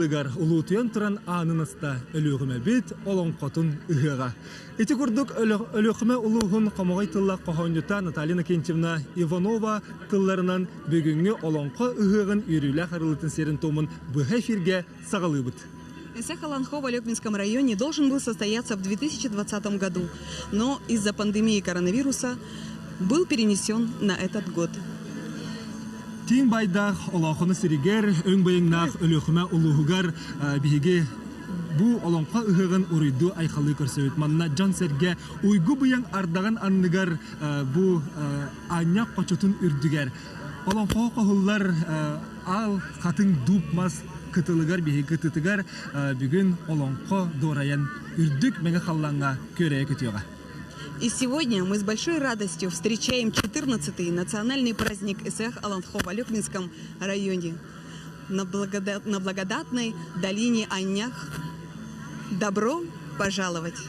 Ыгар улуутуйан туран аанын аста Өлүөхүмэбит олоҥхотун ыһыаҕа. Ити курдук Өлүөхүмэ улууһун хомоҕой тыллаах хоһоонньута Наталья Иннокентьевна Иванова тылларынан бүгүҥҥү олоҥхо ыһыаҕын үөрүүлээх арыллыытын сиэрин-туомун быһа эфиргэ саҕалыыбыт. Ыһыах Олоҥхо в Олекминском районе должен был состояться в 2020 году, но из-за пандемии коронавируса был перенесен на этот год. Тииҥ байдаах олоохону сиригэр, өҥ быйаҥнаах Өлүөхүмэ улууһугар биһиги бу олоҥхо ыһыаҕын уруйдуу айхаллыы көрсөбүт. Манна дьон-сэргэ уйгу быйаҥ ардаҕын анныгар бу аанньах хочотун үрдүгэр олоҥхоҕо хоһуллар аал хатыҥ дууп мас кытылыгар биһиги кытытыгар бүгүн олоҥхо дуорайан үрдүк мэҥэ халлааҥҥа күөрэйэ көтүөҕэ. И сегодня мы с большой радостью встречаем 14-й национальный праздник Ыһыах Олоҥхо в Олекминском районе на, благодат, на благодатной долине Аннях. Добро пожаловать!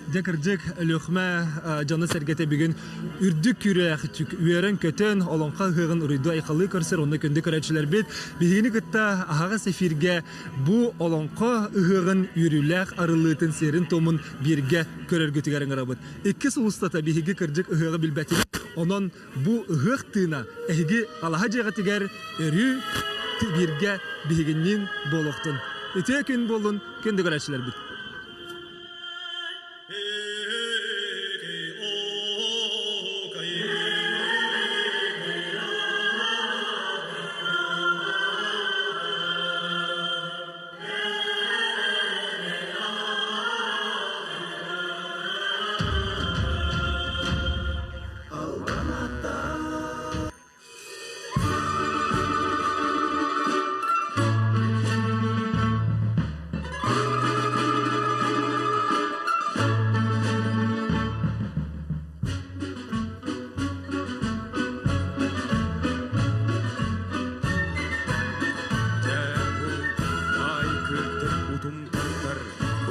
Дьэ кырдьык, Өлүөхүмэ дьоно-сэргэтэ бүгүн үрдүк күүрээх үөрэн-көтөн, олоҥхо ыһыаҕын уруйдуу айхаллыы көрсөр онно күндү көрөөччүлэрбит биһигини кытта аһаҕас эфиргэ бу олоҥхо ыһыаҕын үөрүүлээх арыллыытын сиэрин-туомун бииргэ көрөргүтүгэр ыҥырабыт. Икки сыл устата биһиги кырдьык ыһыаҕы билбэтибит. Онон бу ыһыах тыына эһиги алаһа дьиэҕитигэр өрүү бииргэ биһигинниин буолуохтун. Үтүө күн буоллун, күндү көрөөччүлэрбит!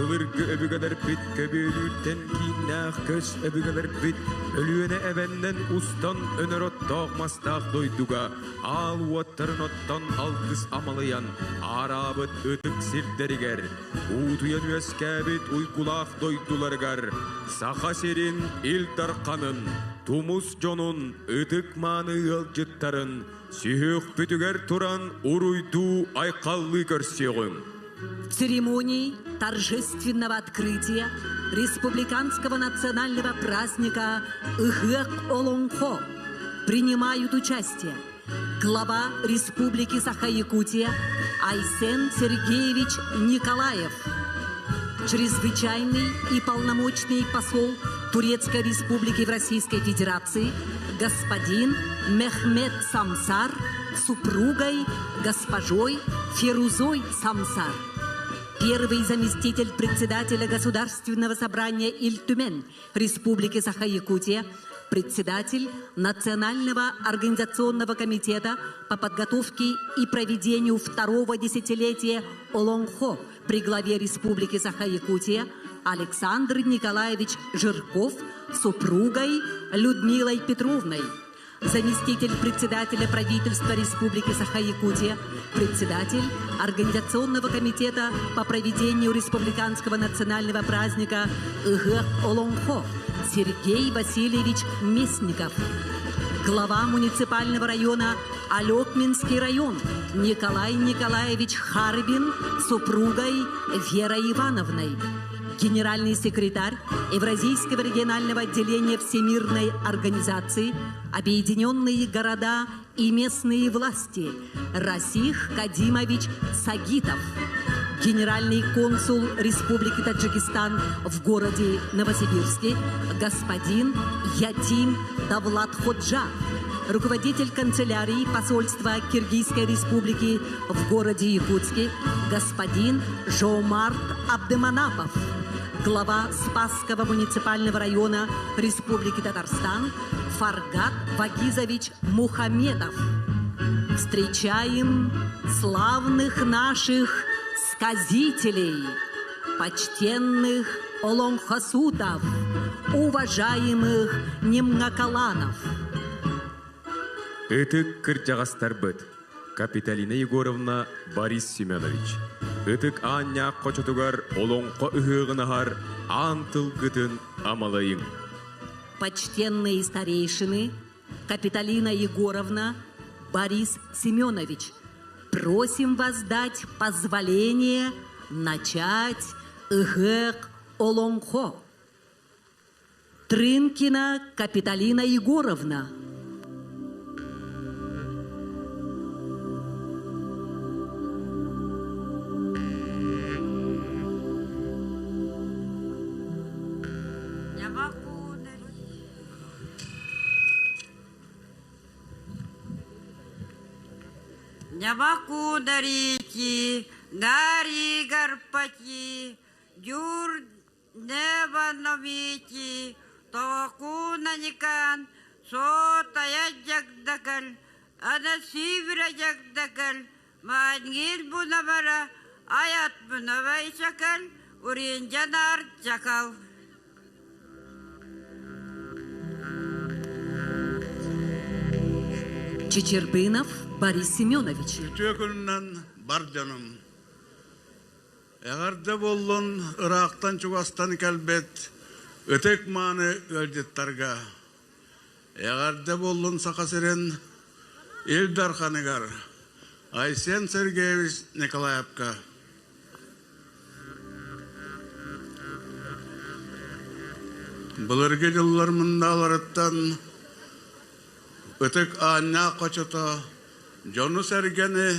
Былыргы өбүгэлэрбит көбүөлүүртэн кииннээх көс өбүгэлэрбит Өлүөнэ эбэннэн устан өнөр оттоох мастаах дойдуга аал уоттарын оттон алгыс амалыйан аараабыт ытык сирдэригэр, уутуйан үөскээбит уйгулаах дойдуларыгар Саха сирин Ил Дарханын, тумус дьонун, ытык-мааны ыалдьыттарын сүһүөхпүтүгэр туран уруйдуу айхаллыы көрсүөҕүҥ. В церемонии торжественного открытия республиканского национального праздника Ыһыах Олоҥхо принимают участие глава Республики Саха-Якутия Айсен Сергеевич Николаев, чрезвычайный и полномочный посол Турецкой Республики в Российской Федерации господин Мехмед Самсар супругой госпожой Ферузой Самсар, первый заместитель председателя Государственного собрания Ил Түмэн Республики Саха-Якутия, председатель Национального организационного комитета по подготовке и проведению второго десятилетия Олоҥхо при главе Республики Саха-Якутия Александр Николаевич Жирков супругой Людмилой Петровной, заместитель председателя правительства Республики Саха-Якутия, председатель Организационного комитета по проведению республиканского национального праздника Ыһыах Олоҥхо Сергей Васильевич Местников, глава муниципального района Алекминский район Николай Николаевич Харбин супругой Верой Ивановной, генеральный секретарь Евразийского регионального отделения Всемирной организации Объединенные города и местные власти Расих Кадимович Сагитов, генеральный консул Республики Таджикистан в городе Новосибирске господин Ятим Давлат-Ходжа, руководитель канцелярии посольства Киргизской Республики в городе Якутске господин Жомарт Абдыманапов, глава Спасского муниципального района Республики Татарстан Фаргат Вагизович Мухаметов. Встречаем славных наших сказителей, почтенных олонхосутов, уважаемых немнакаланов. Ытык кырдьаҕастарбыт Капиталина Егоровна, Борис Семенович. Ытык Аанньаах хочотугар олоҥхо ыһыаҕын аһар аан тылгытын амалайыҥ. Почтенные старейшины Капитолина Егоровна, Борис Семенович, просим вас дать позволение начать ыһыах олоҥхо. Трынкина Капитолина Егоровна. Не могу дарить, Дарьи Гарпати, Дюр Невановити, Тоокунаникан, Сотая Дьагдакал, Анасивра Дьагдакал, Маангил Бунабара, Аят Бунавайчакал, Уринджанар Чакал. Чечербынов Борис Семенович. Үтүө күнүнэн бар дьонум. Эҕэрдэ буоллун ыраахтан-чугастан кэлбит ытык мааны ыалдьыттарга. Эҕэрдэ буоллун Саха сирин Ил Дарханыгар Айсен Сергеевич Николаевка. Былыргы дьыллар муннааларыттан ытык аанньаах хочото дьону-сэргэни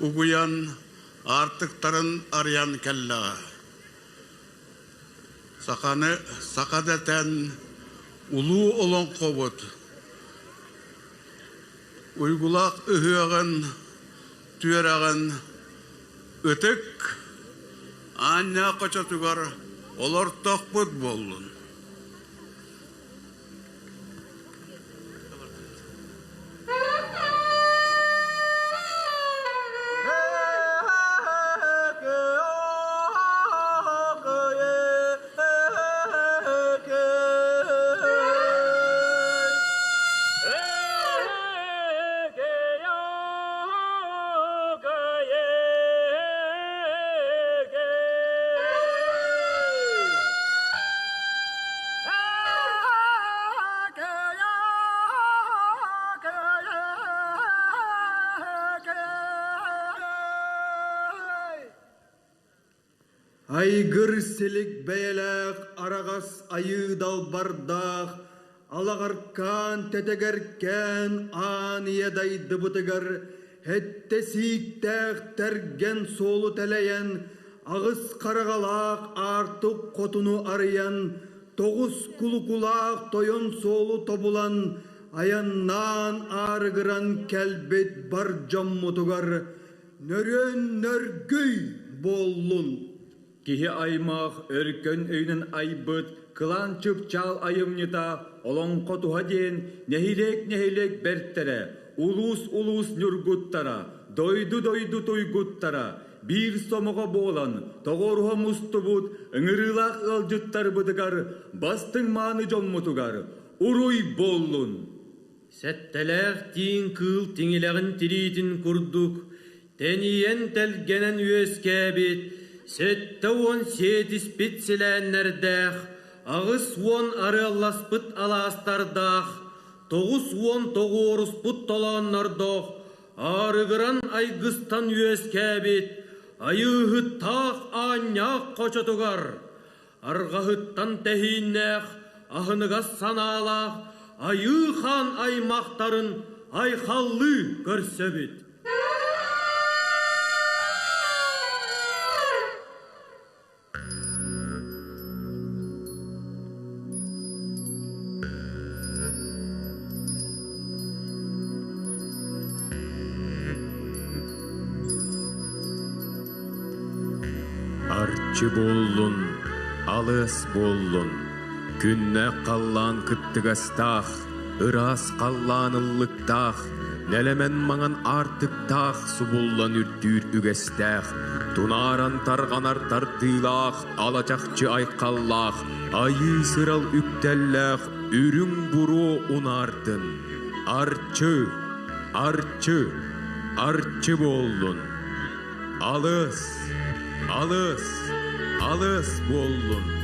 угуйан аартыктарын арыйан кэллэҕэ. Саханы саха дэтэн улуу олоҥхобут уйгулаах ыһыаҕын түөрэҕин ытык аанньаах хочотугар олортохпут буоллун. Айгыр силик бэйэлээх араҕас айыы далбардаах алаҕаркаан тэтэгэркээн аан ийэ дайдыбытыгар эттэ сииктээх тэргэн суолу тэлэйэн аҕыс хараҕалаах аартык хотуну арыйан тоҕус кулукулаах тойон суолу тобулан айаннаан аарыгыран кэлбит бар дьоммутугар нөрүөн нөргүй буоллун! Киһи аймах өркөн өйүнэн айбыт кылаан чыпчаал айымньыта Олоҥхо туһа диэн нэһилиэк-нэһилиэк бэртэрэ, улуус-улуус ньургуттара, дойду-дойду туйгуттара биир сомоҕо буолан тоҕуоруһа мустубут ыҥырыылаах ыалдьыттарбытыгар бастыҥ мааны дьоммутугар уруй буоллун! Сэттэлээх тииҥ кыыл тиҥилэҕин тириитин курдук тэнийэн тэлгэнэн үөскээбит 70 сиэтиспит силээннэрдээх, 80 арыалласпыт алаастардаах, 90 тоҕуоруспут толооннордоох, аарыгыран айгыстан үөскээбит айыыһыттаах аанньаах хочотугар арҕаһыттан тэһииннээх, аһыныгас санаалаах Айыы хаан аймахтарын айхаллыы көрсөбүт. Арчы буоллун, алыс буоллун, күннээх халлаан кыттыгастаах, ыраас халлаан ыллыктаах, нэлэмэн маҥан аартыктаах субуллан үрдүүр үгэстээх, тунааран тарҕанар тардыылаах, алачахчы айхаллаах, айыы сырал үктэллээх үрүҥ буруо унаардын. Арчы, арчы, арчы буоллун! Алыс! Алыс, алыс буоллун!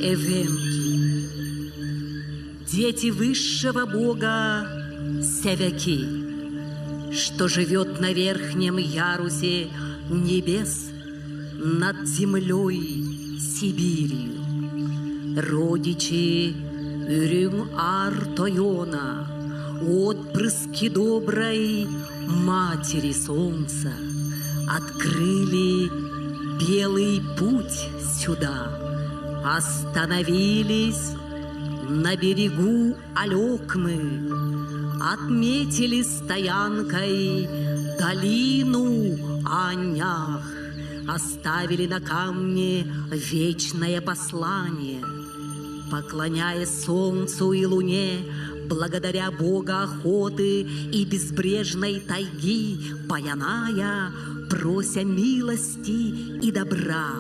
Эвенки, дети высшего бога Севяки, что живет на верхнем ярусе небес над землей Сибирью. Родичи Үрүҥ Аар Тойона, отпрыски доброй матери солнца, открыли белый путь сюда, остановились на берегу Алекмы, отметили стоянкой долину Анях, оставили на камне вечное послание – Поклоняясь солнцу и луне, благодаря Бога охоты и безбрежной тайги, Баяная, прося милости и добра,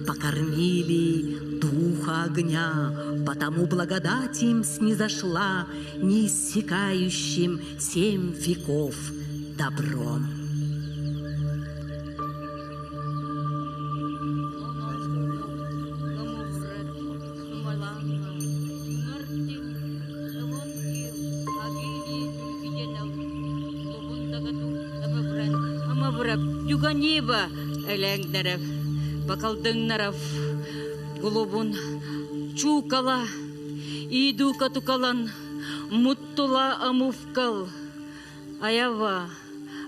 покормили духа огня, потому благодать им снизошла неиссякающим семь веков добром. Юганиба элэҥнэрев, бакалдыҥнаров, гулубун чуукала, идука тукалан, муттула амувкал, аява,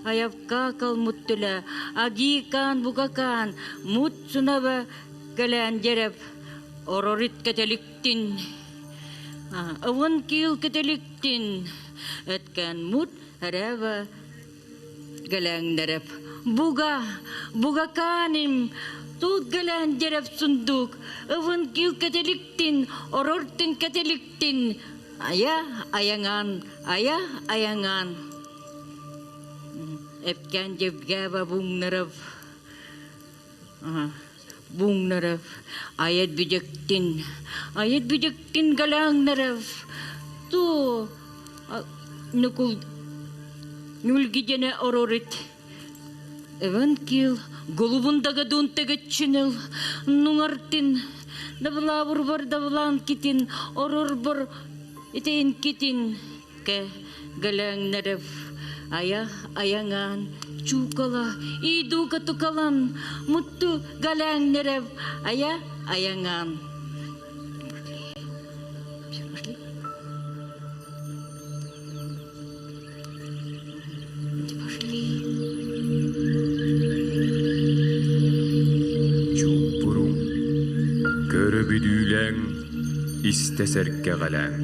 аявка муттула, агикан букакан, мут сунаба кэлээн дьэрэп, орорит кэтэликтин, ывын киил кэтэликтин, эткэн мут эрэвэ гэлээҥнэрэп. Буга, бугакааним, тут гэлээн дьэрэп сундук, ывын киил кэтэликтин, орортин кэтэликтин, ая аяҥаан, ая аяҥаан. Эпкэн дьэбгээбэ буҥнаров, Буҥнаров, айат бүдьэктин, айат бүдьэктин галаҥнаров, ту нукул Нүлгидене орорит. Эвен кил голубундага дунтегеччинил нуңартин давлавурбар давлан китин орорбор итин китин ке галаңнарев ая аяңан чукала идука тукалан мутту галаңнарев ая аяңан. Чууппуруҥ, көрө бүдүүлээҥ, истэ сэргэҕэлээҥ.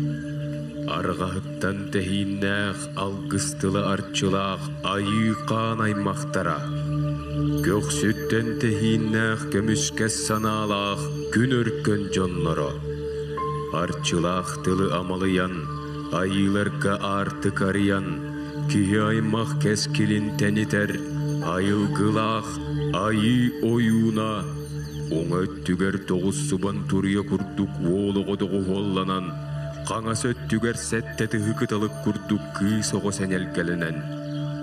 Арҕаһыттан тэһииннээх алгыс тыла арчылаах айыы хаан аймахтара, көхсүттэн тэһииннээх көмүскэс санаалаах күн өркөн дьонноро, арчылаах тылы амалыйан, айыыларга аартык арыйан, киһи аймах кэскилин тэнитэр айылгылаах айыы ойууна уҥа өттүгэр тоҕуссубан туруйа курдук уол оҕо доҕуһуолланан, хаҥас өттүгэр сэттэ тыһы кыталык курдук кыыс оҕо сэнэлгэлэнэн,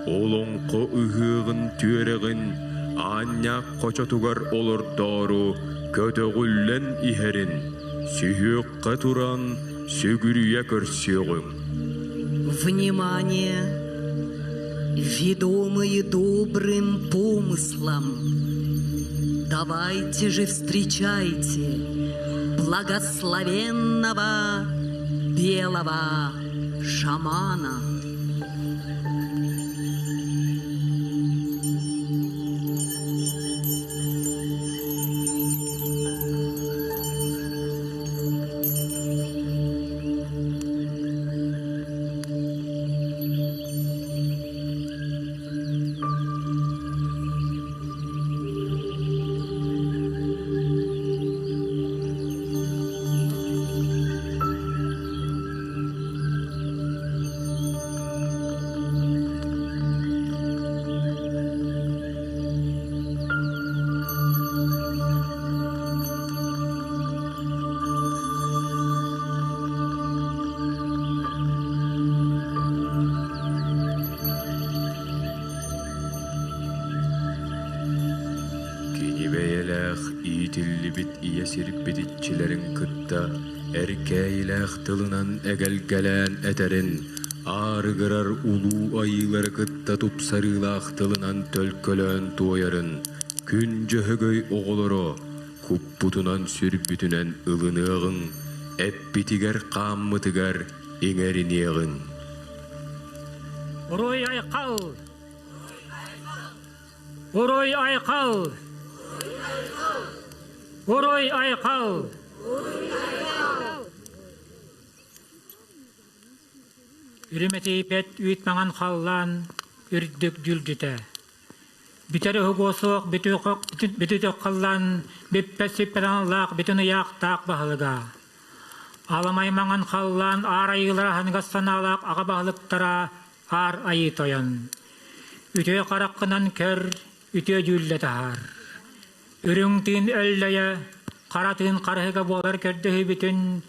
олоҥхо ыһыаҕын түөрэҕин аанньаах хочотугар олордоору көтөҕүллэн иһэрин сүһүөххэ туран сүгүрүйэ көрсүөҕүҥ. Внимание! Ведомые добрым помыслом, давайте же встречайте благословенного белого шамана. Кини бэйэлээх иитиллибит ийэ сирбит иччилэрин кытта эркээйилээх тылынан эгэлгэлээн этэрин, аарыгырар улуу айыылары кытта тупсарыылаах тылынан төлкөлөөн туойарын, күн дьөһөгөй оҕолоро куппутунан-сүрбүтүнэн ылыныаҕыҥ, эппитигэр-хааммытыгар иҥэриниэҕиҥ. Уруй айхал! Уруй айхал! Уруй айхал! Үрүмэтийбэт үүт маҥан халлаан үрдүк дьүлдьүтэ. Бүтэр уһугуо суох бүтүтүк халлаан бүппэт сүппэт аналлаах бүтүн ыйаахтаах баһылыга. Аламай маҥан халлаан аар айыылара аһыныгас санаалаах аҕа баһылыктара аар айыы тойон. Үтүө хараххынан көр, үтүө дьүүллэ таһаар. Үрүҥ тыын өллөйө, хара тыын харыһыга буолар көрдөһүүбүтүн,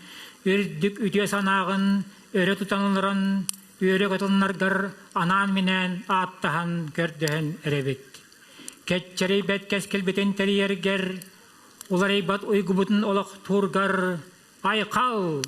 үрдүк үтүө санааҕын өрө тутан олорон, үөрэ көтөллөргөр анаан-минээн ааттаһан көрдөһөн эрэбит. Кэччэрийбэт кэскилбитин тэрийэргэр, уларыйбат уйгубутун олохтуургар айхал!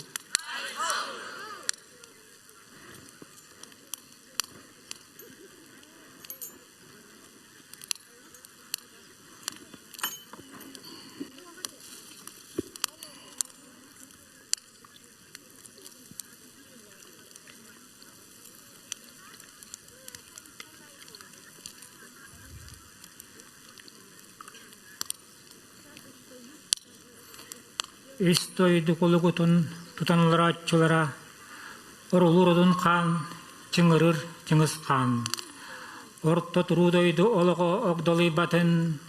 Үс дойду кулугутун тутан олорооччулара орулуур одун хаан, чыҥырыр чыҥыс хаан. Орто туруу дойду олоҕо огдолуйбатын,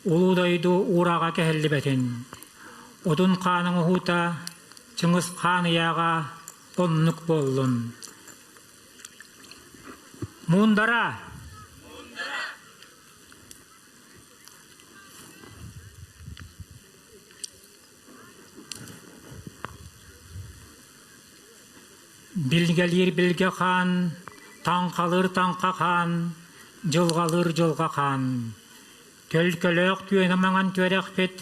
улуу дойду уураҕа кэһиллибэтин. Одун хаан оҥоһуута, Чыҥыс хаан ыйааҕа оннук буоллун. Муундара! Билгэлиир билгэ хаан, Таҥхалыыр таҥха хаан, дьылҕалыыр дьылҕа хаан. Төлкөлөөх түөнэ маҥан түөрэхпит,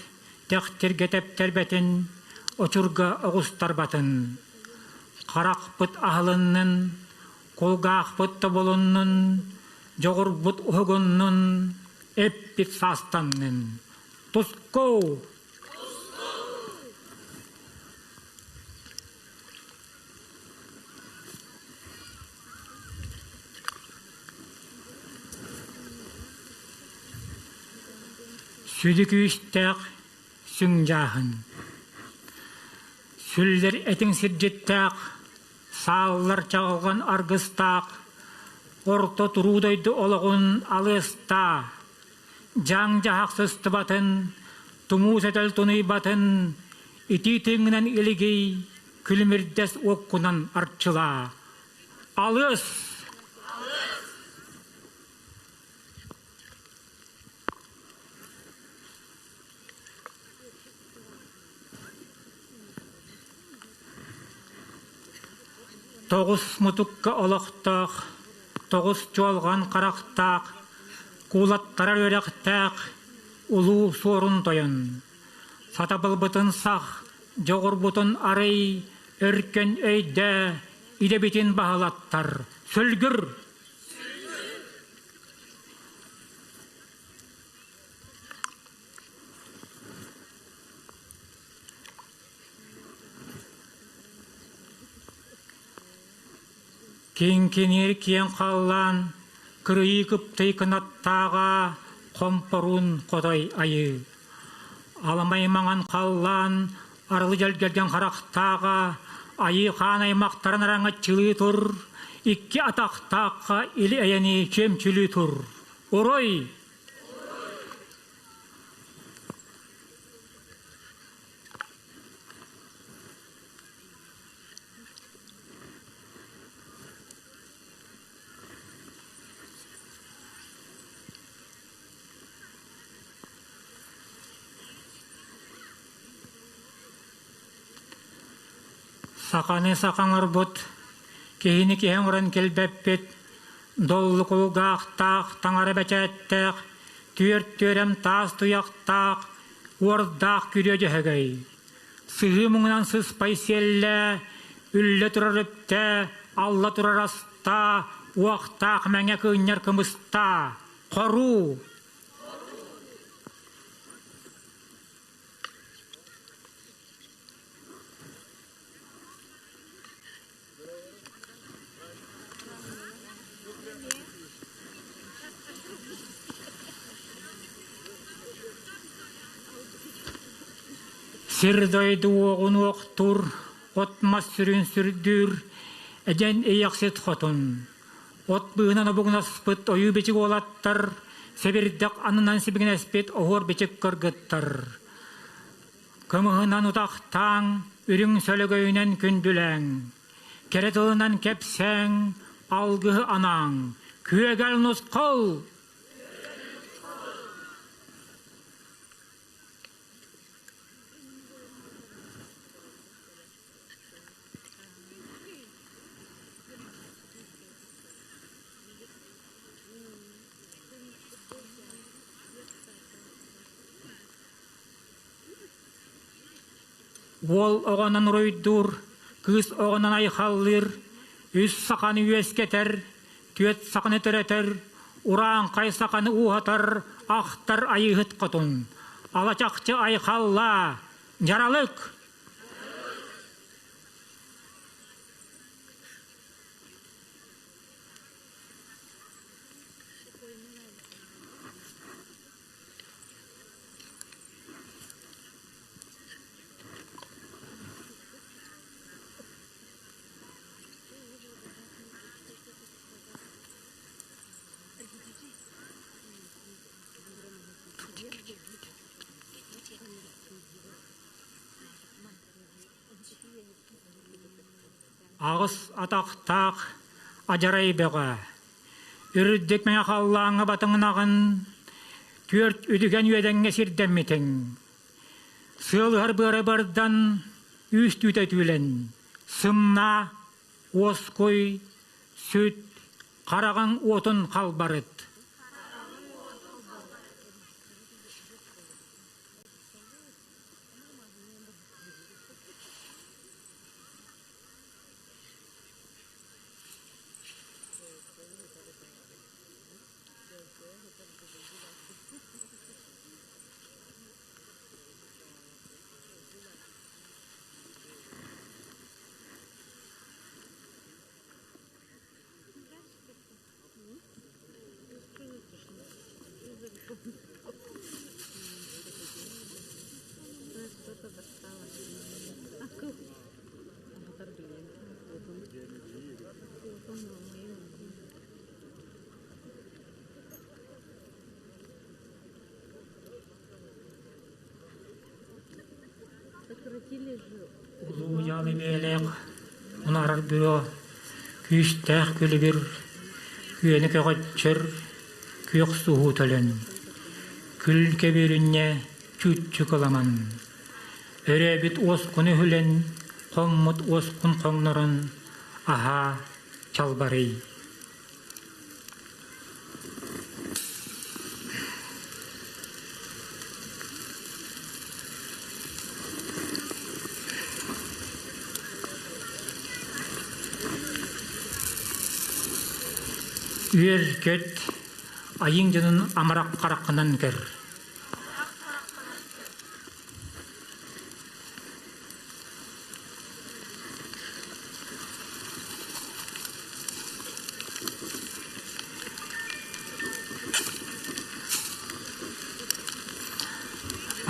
тэхтиргэ тэптэрбэтин, очурга оҕустарбатын. Харахпыт аһылыннын, кулгаахпыт тобулуннун, дьоҕурбут уһугуннун, эппит саастаннын. Тускул! Сүдү күүстээх сүҥ дьааһын Сүллэр этиҥ сирдьиттээх, сааллар чаҕылҕан аргыстаах, орто туруу дойду олоҕун алыастаа, дьаҥ-дьаһах сыстыбатын, тумуу сэтэл тунуйбатын, итии тыыҥҥынан илигий, күлүмүрдэс уоккунан арчылаа. Алыс! Тоҕус мутукка олохтоох, тоҕус чуолҕан харахтаах, куулаттарар үөрэхтээх улуу Суорун Тойон. Сатабылбытын сах, дьоҕурбутун арый, өркөн өйдөө, идэбитин баһылаттар. Сүлгүр! Киҥкиниир киэҥ халлаан, кырыйыы кыптый кынаттааҕа хомпоруун хотой айыы. Аламай маҥан халлаан, арылы дьэлгэлгэн харахтааҕа айыы хаан аймахтарын араҥаччылыы тур, икки атахтаахха или эйэни чөмчүлүү тур. Орой! Саханы саха оҥорбут, киһини киһи оҥорон кэлбэппит, доллукулгаахтаах, таҥара бэчээттээх, түөрт түөрэм таас туйахтаах, уордаах күрүө дьөһөгөй. Сыһыы муҥунан сыспай сиэллээ, үллэ турар үптээ, алла турар астаа, уохтаах мэҥэ кыынньар кымыстаа, хоруу! Сир-дойду уоҕун уохтуур, от-мас сүрүн сүрдүүр, эдьэн ийэхсит хотун. От быыһынан обугунаспыт ойуу-бичик уолаттар, сэбирдэх аннынан сибигинэспит оһуор-бичик кыргыттар. Кымыһынан утахтааҥ, үрүҥ сөлөгөйүнэн күндүлээҥ, кэрэ тылынан кэпсээҥ, алгыһы анааҥ, күөгэл нусхал! Уол оҕонон уруйдуур, кыыс оҕонон айхаллыыр, үс саханы үөскэтэр, түөрт саханы төрөтөр, урааҥхай саханы ууһатар, ахтар айыыһыт хотун. Алачахчы айхаллаа, дьаралык! Аҕыс атахтаах адьарай бөҕө Үрдүк мэҥэ халлааҥҥа батыҥнаҕын, түөрт үтүгэн үөдэҥҥэ сирдэммитиҥ. Сыалыһар быара бардан, үүс түүтэ түүлэн, сымнаа, уоскуй, сүт, Хараҕыҥ уотун халбарыт. Улуу дьаалы бэйэлээх унаарар бюро күүстээх күлүгүр күөнү көҕөччөр күөх суһуу төлөн, күл кэбиэринньэ чүүччү кыламан, өрөөбүт уоскун үһүлэн, хоммут уоскун хоҥнорон, аһаа чалбарый. Үөр-көт, айыҥ дьонун амарах хараххынан көр.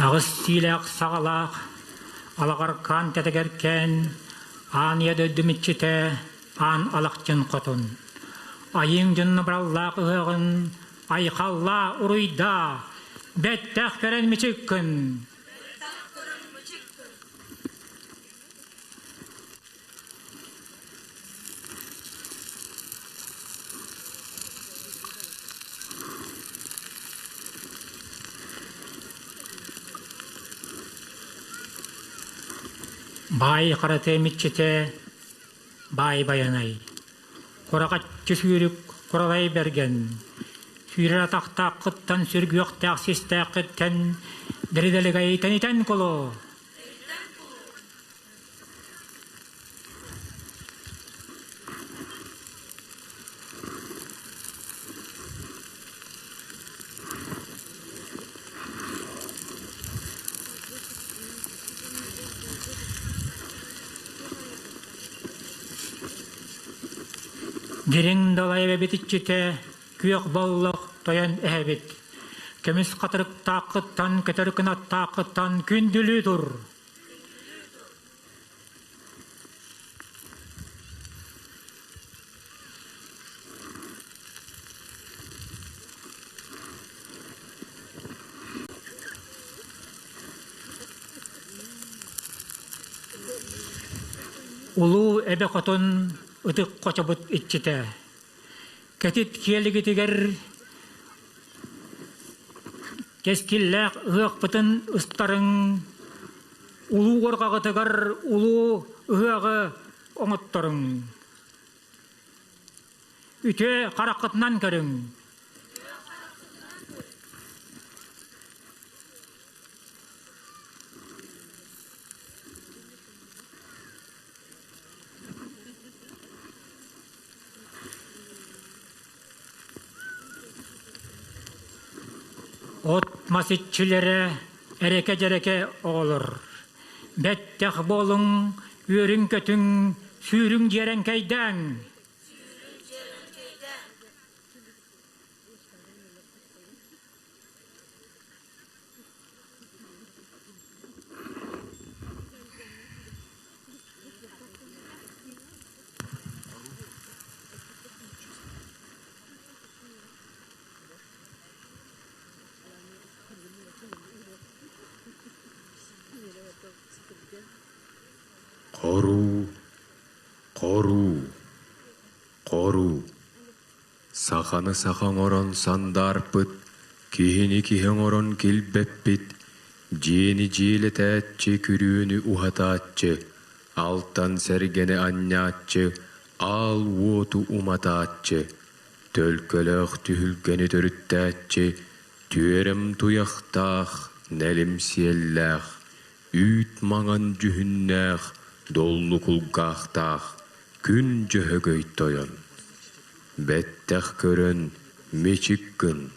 Аҕыс сиилээх саҕалаах, алаҕаркаан тэтэгэркээн, аан ийэ дойдум иччитэ, аан алахчын хотун. Айыыҥ дьонно бараллаах ыһыаҕын айхаллаа, уруйдаа, бэттэх көрөн мичиккин. Баай харата эмиччитэ баай байанай, кураҕаччы сүүрүк куралай бэргэн, сүүрэр атахтааххыттан сүргүөхтээх систээххиттэн дэридэлигэй тэнитэн кулу. Дириҥ далай эбэбит иччитэ, күөх боллох тойон эһэбит. Көмүс хатырыктааххыттан, көтөр кынаттааххыттан күндүлүү тур. Улуу эбэ хотун ытык хочобут иччитэ. Кэтит киэлигитигэр кэскиллээх ыһыахпытын ыстарыҥ, улуу уорҕаҕытыгар улуу ыһыаҕы оҥотторуҥ. Үтүө хараххытынан көрүҥ. От-мас иччилэрэ эрэкэ-дьэрэкэ оҕолор. Бэттэх буолуҥ, үөрүҥ-көтүҥ, сүүрүҥ дьиэрэҥкэйдээҥ! Хоруу, хоруу, хоруу. Саханы саха оҥорон сандаарпыт, киһини киһи оҥорон килбэппит, дьиэни дьиэлэтээччи, күрүөнү уһатааччы, алтан сэргэни анньааччы, аал уоту уматааччы. Төлкөлөөх түһүлгэни төрүттээччи түөрэм туйахтаах, нэлим сиэллээх, үүт маҥан дьүһүннээх, доллу кулгаахтаах күн Дьөһөгөй тойон. Бэттэх көрөн мичик гын.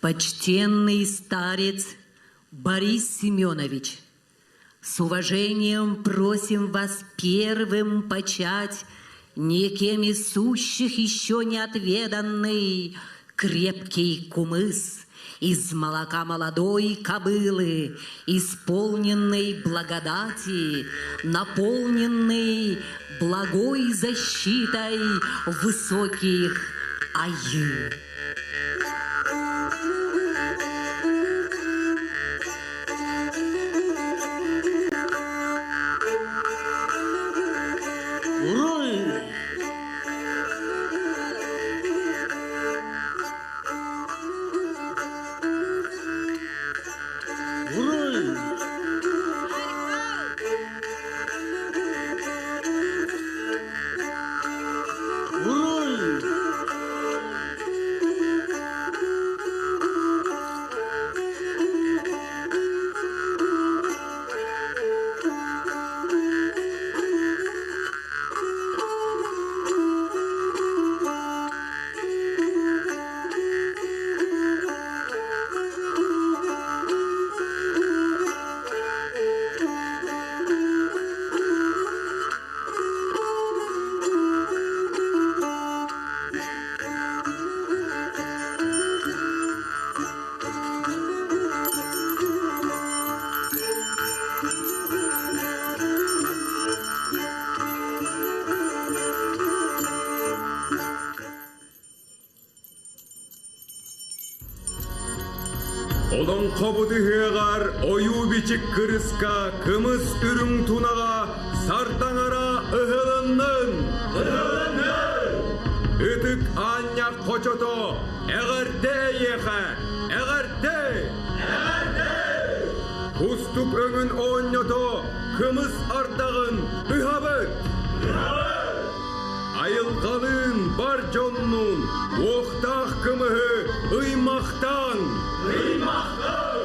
Почтенный старец Борис Семенович, с уважением просим вас первым почать никем из сущих еще не отведанный крепкий кумыс из молока молодой кобылы, исполненный благодати, наполненный благой защитой высоких айы. Уруй! Уруй! Уруй! Олоҥхобут ыһыаҕар ойуу-бичик кырыска кымыс үрүҥ тунаҕа сардаҥара ыһылыннын! Ыһылыннын! Ытык аанньах хочото эҕэрдэ эйиэхэ! Эҕэрдэ! Эҕэрдэ! Кустук өҥүн оонньото кымыс ардаҕын ыһабыт! Ыһабыт! Айылҕалыын бар дьоннуун уохтаах кымыһы ыймахтаан! Ыймахтаан!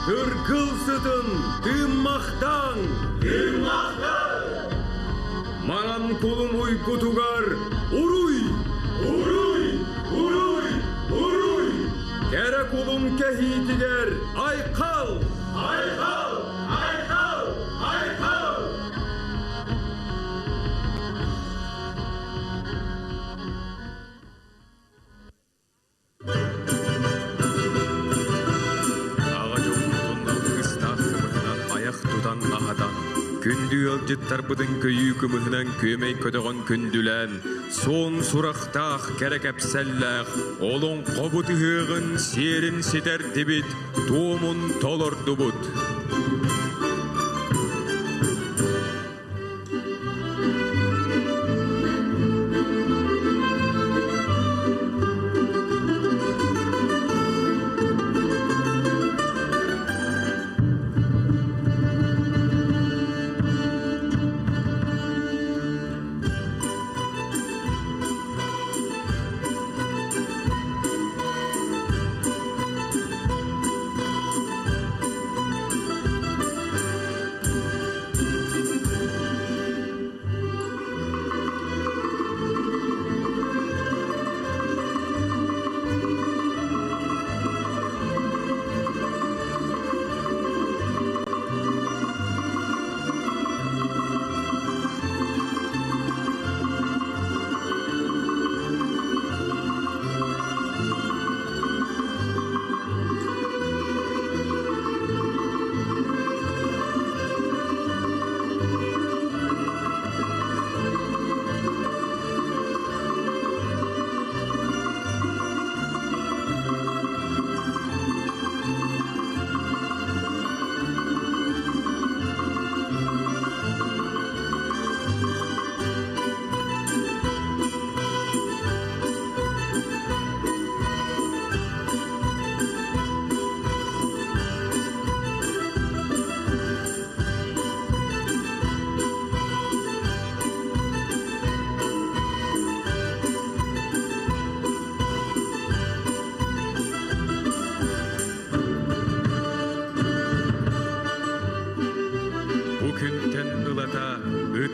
Тыргыл сытын тыыммахтаан! Тыыммахтаан! Маҥан кулун уйгутугар уруй! Уруй! Уруй! Уруй! Кэрэ кулун кэһиитигэр айхал! Айхал! Айхал! Айхал! Аҕа дьоммутун алгыстаах кымыһынан айах тутан аһатан, күндү ыалдьыттарбытын көйүү кымыһынан күөмэй көтөҕөн күндүлээн, суон сурахтаах кэрэ кэпсэллээх олоҥхобут ыһыаҕын сиэрин ситэрдибит, туомун толордубут.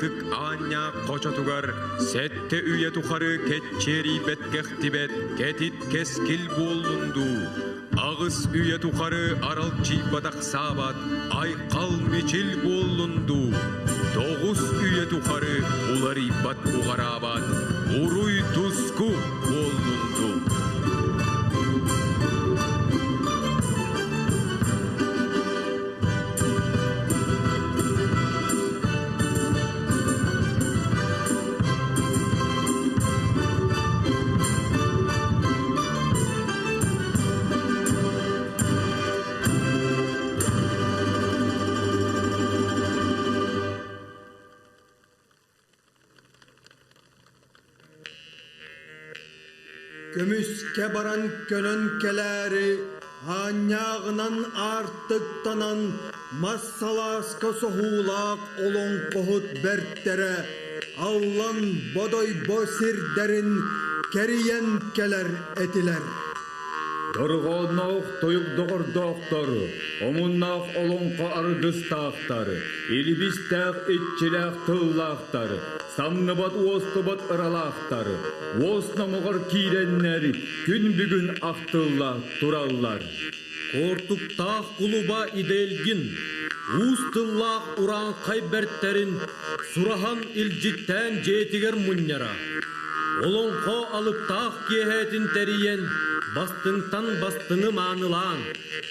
Ытык аанньаах хочотугар сэттэ үйэ тухары кэччиэрийбэт кэхтибэт кэтит кэскил буоллун дуу, аҕыс үйэ тухары аралдьыйбатах саабат айхал мичил буоллун дуу, тоҕус үйэ тухары уларыйбат уҕараабат уруй туску буоллун дуу. Көмүскэ баран көнөн кэлээри, аанньааҕынан аартыктанан, мас салааска соһуулаах олоҥхоһут бэртэрэ Аллан Бодойбо сирдэрин кэрийэн кэлэр этилэр. Дорҕоонноох тойук доҕордоохтор, омуннаах олоҥхо аргыстаахтар, илбистээх иччилээх тыллаахтар, самныбат уостубат ыралаахтар, уос номоҕор киирэннэр күн бүгүн ахтылла тураллар. Куортуктаах кулуба Идэлгин, уус тыллаах урааҥхай бэртэрин сураһан илдьиттээн дьиэтигэр мунньара. Олоҥхо алыптаах киэһэтин тэрийэн, бастыҥтан бастыҥы маанылаан,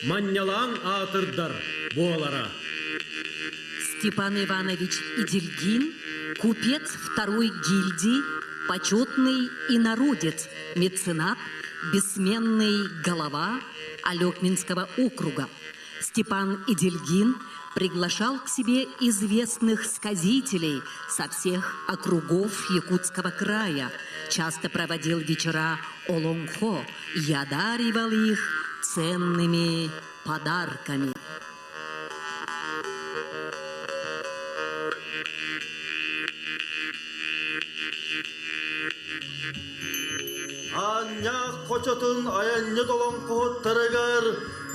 манньалаан аатырдар буолара. Степан Иванович Идельгин, купец второй гильдии, почетный инородец, меценат, бессменный голова Алекминского округа. Степан Идельгин приглашал к себе известных сказителей со всех округов Якутского края, часто проводил вечера Олонхо и одаривал их ценными подарками. Аанньаах хочотун айанньыт олоҥхоһуттарыгар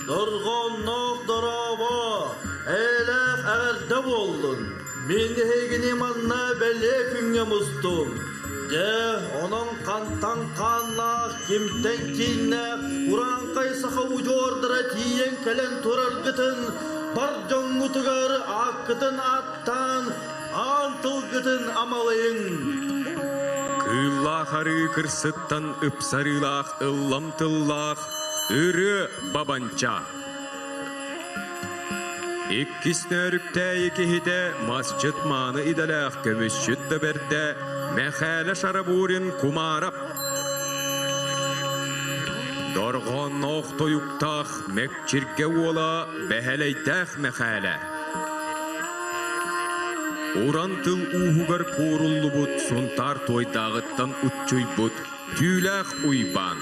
дорҕоонноох дорообо, эйэлээх эҕэрдэ буоллун! Мин эһигини манна бэлиэ күҥҥэ мустум. Дьэ, онон хантан хааннаах, кимтэн кииннээх урааҥхай саха удьуордара тиийэн кэлэн тураргытын бар дьоҥҥутугар ааккытын ааттаан, аан тылгытын амалыйыҥ. Кыыллаах арыы кырсыттан ыпсарыылаах ыллам тыллаах ырыа бабанча. Иккис нөөрүктээйи киһитэ масчыт мааны идэлээх көмүсчүт да бэрдэ Мэхээлэ Шарабурин Кумаарап. Дорҕоонноох тойуктаах Мэкчиргэ уола Бэһэлэйдээх Мэхээлэ. Уран тыл ууһугар кууруллубут Сунтаар туойдааҕыттан уччуйбут Түүлээх Уйбаан.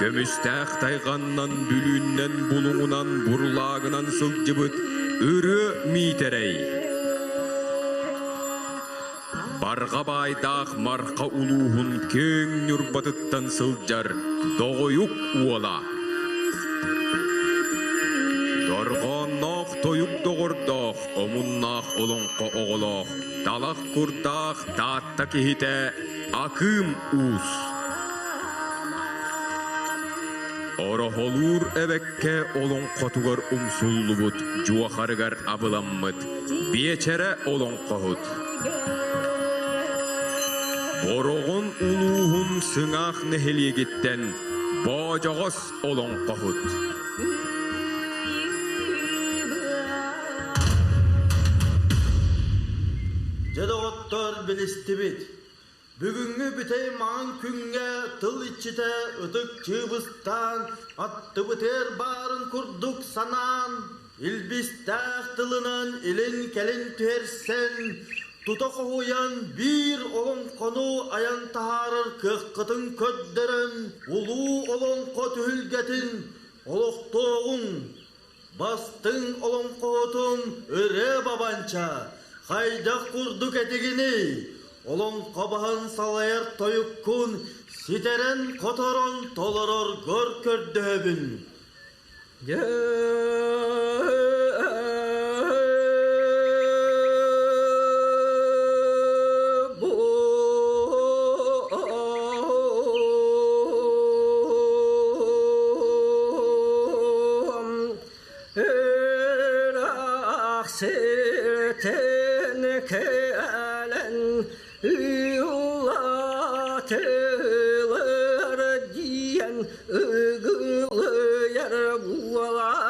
Көмүстээх тайҕаннан, Бүлүүннэн, Булуҥунан, Бурлаагынан сылдьыбыт Ырыа Миитэрэй. Барҕа баайдаах Марха улууһун киэҥ Ньурбатыттан сылдьар Доҕойук уола. Дорҕоонноох тойук доҕордоох, омуннаах олоҥхо оҕолоох, талах курдаах Таатта киһитэ Акыым Уус. Ороһолуур эбэккэ олоҥхотугар умсуллубут дьуохарыгар абыламмыт Биэчэрэ олоҥхоһут. Бороҕон улууһун Сыҥаах нэһилиэгиттэн Боодьоҕос олоҥхоһут. Дьэ доҕоттор билистибит. Бүгүҥҥү бүтэй маҥан күҥҥэ тыл иччитэ ытык чыыбыстаан, аттыбытыгар баарын курдук санаан, илбистээх тылынан илин-кэлин түһэрсэн, тута хоһуйан биир олоҥхону айан таһаарар кыаххытын көрдөрөн, улуу олоҥхо түһүлгэтин олохтуоҕуҥ, Бастыҥ олоҥхоһутум Ырыа Бабанча хайдах курдук этигиний? Олоҥхо баһын салайар тойуккун ситэрэн-хоторон толороргор көрдөһөбүн. Ситэн кэлэн ыллатылар диэн ыгылыйар буолайаҕыт.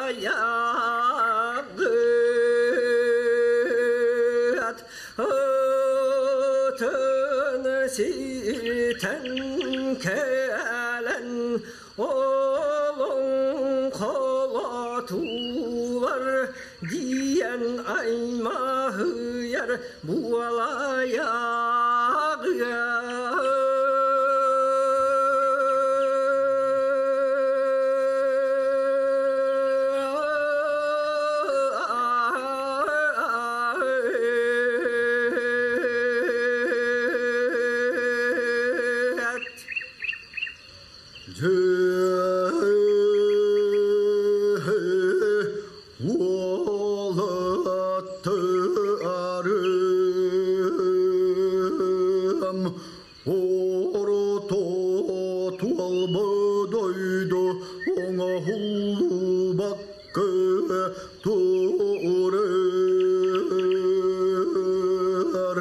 Ытын ситэн кэлэн олоҥхолотуулар диэн аймаһыйар буолайаҕыат. Уолаттарым орто туолбудойду оҥоһуллубакка турар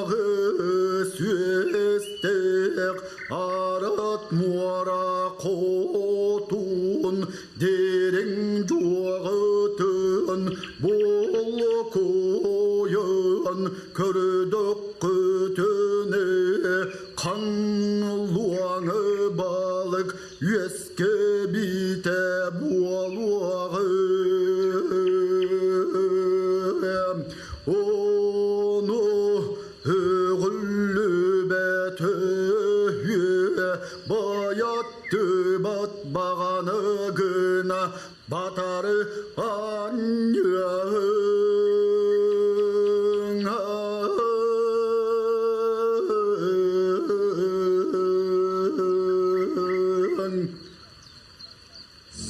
аҕыс үөстээх арат муора хотун дириҥ дьуоҕытын болокуйан көрдөккүтүнэ хаҥлуоҥы балык үөскэбитэ буолуоҕы ону өҕүллүбэт өһүө байаттыбат баҕаны гына батары анньыаһыҥ.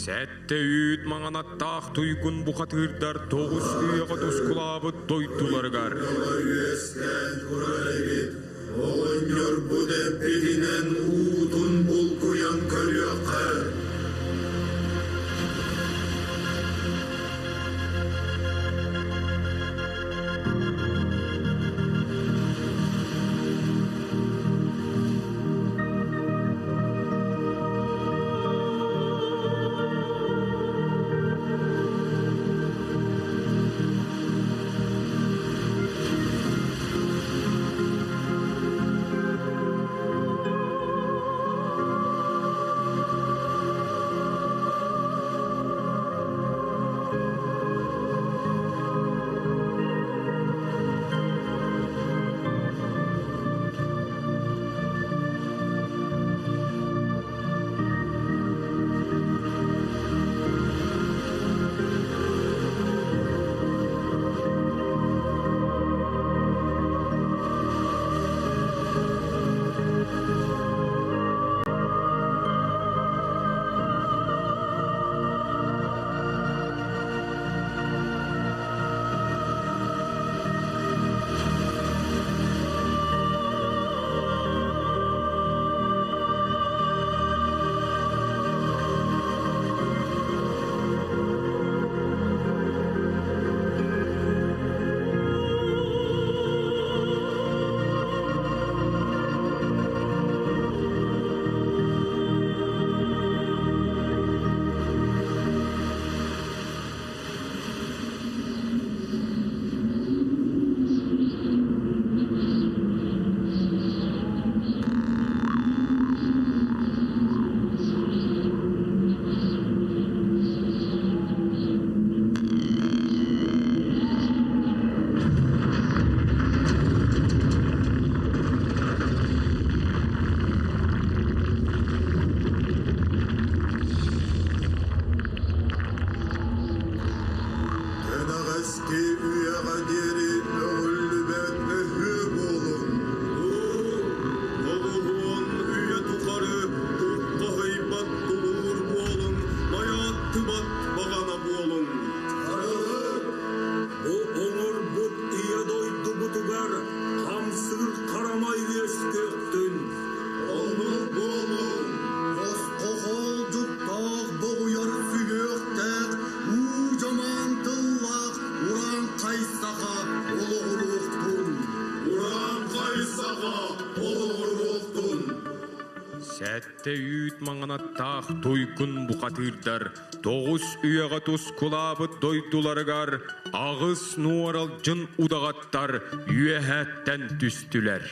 Сэттэ үүт маҥан аттаах туйгун бухатыырдар тоҕус үйэҕэ тускулаабыт дойдуларыгар Үөскээн турар эбит. Оҕонньорбут эппитинэн уутун булкуйан көрүөххэ. Кэнэҕэски үйэҕэ диэри өҕүллүбэт өһүө буолуҥ. Тоҕуһуон үйэ тухары туоххаһыйбат тулуур буолуҥ, майааттыбат баҕана буолуҥ. Бу оҥорбут Ийэ дойдубутугар хамсыыр харамай үөскүөхтүн. Оннук буоллун, босхо хоолдьуктаах боҕуйар сүһүөхтээх уу дьамаан тыллаах. Сэттэ үүт маҥанаттаах туйгун бухатыырдар тоҕус үйэҕэ тускулаабыт дойдуларыгар аҕыс нуоралдьын удаҕаттар үөһэттэн түстүлэр.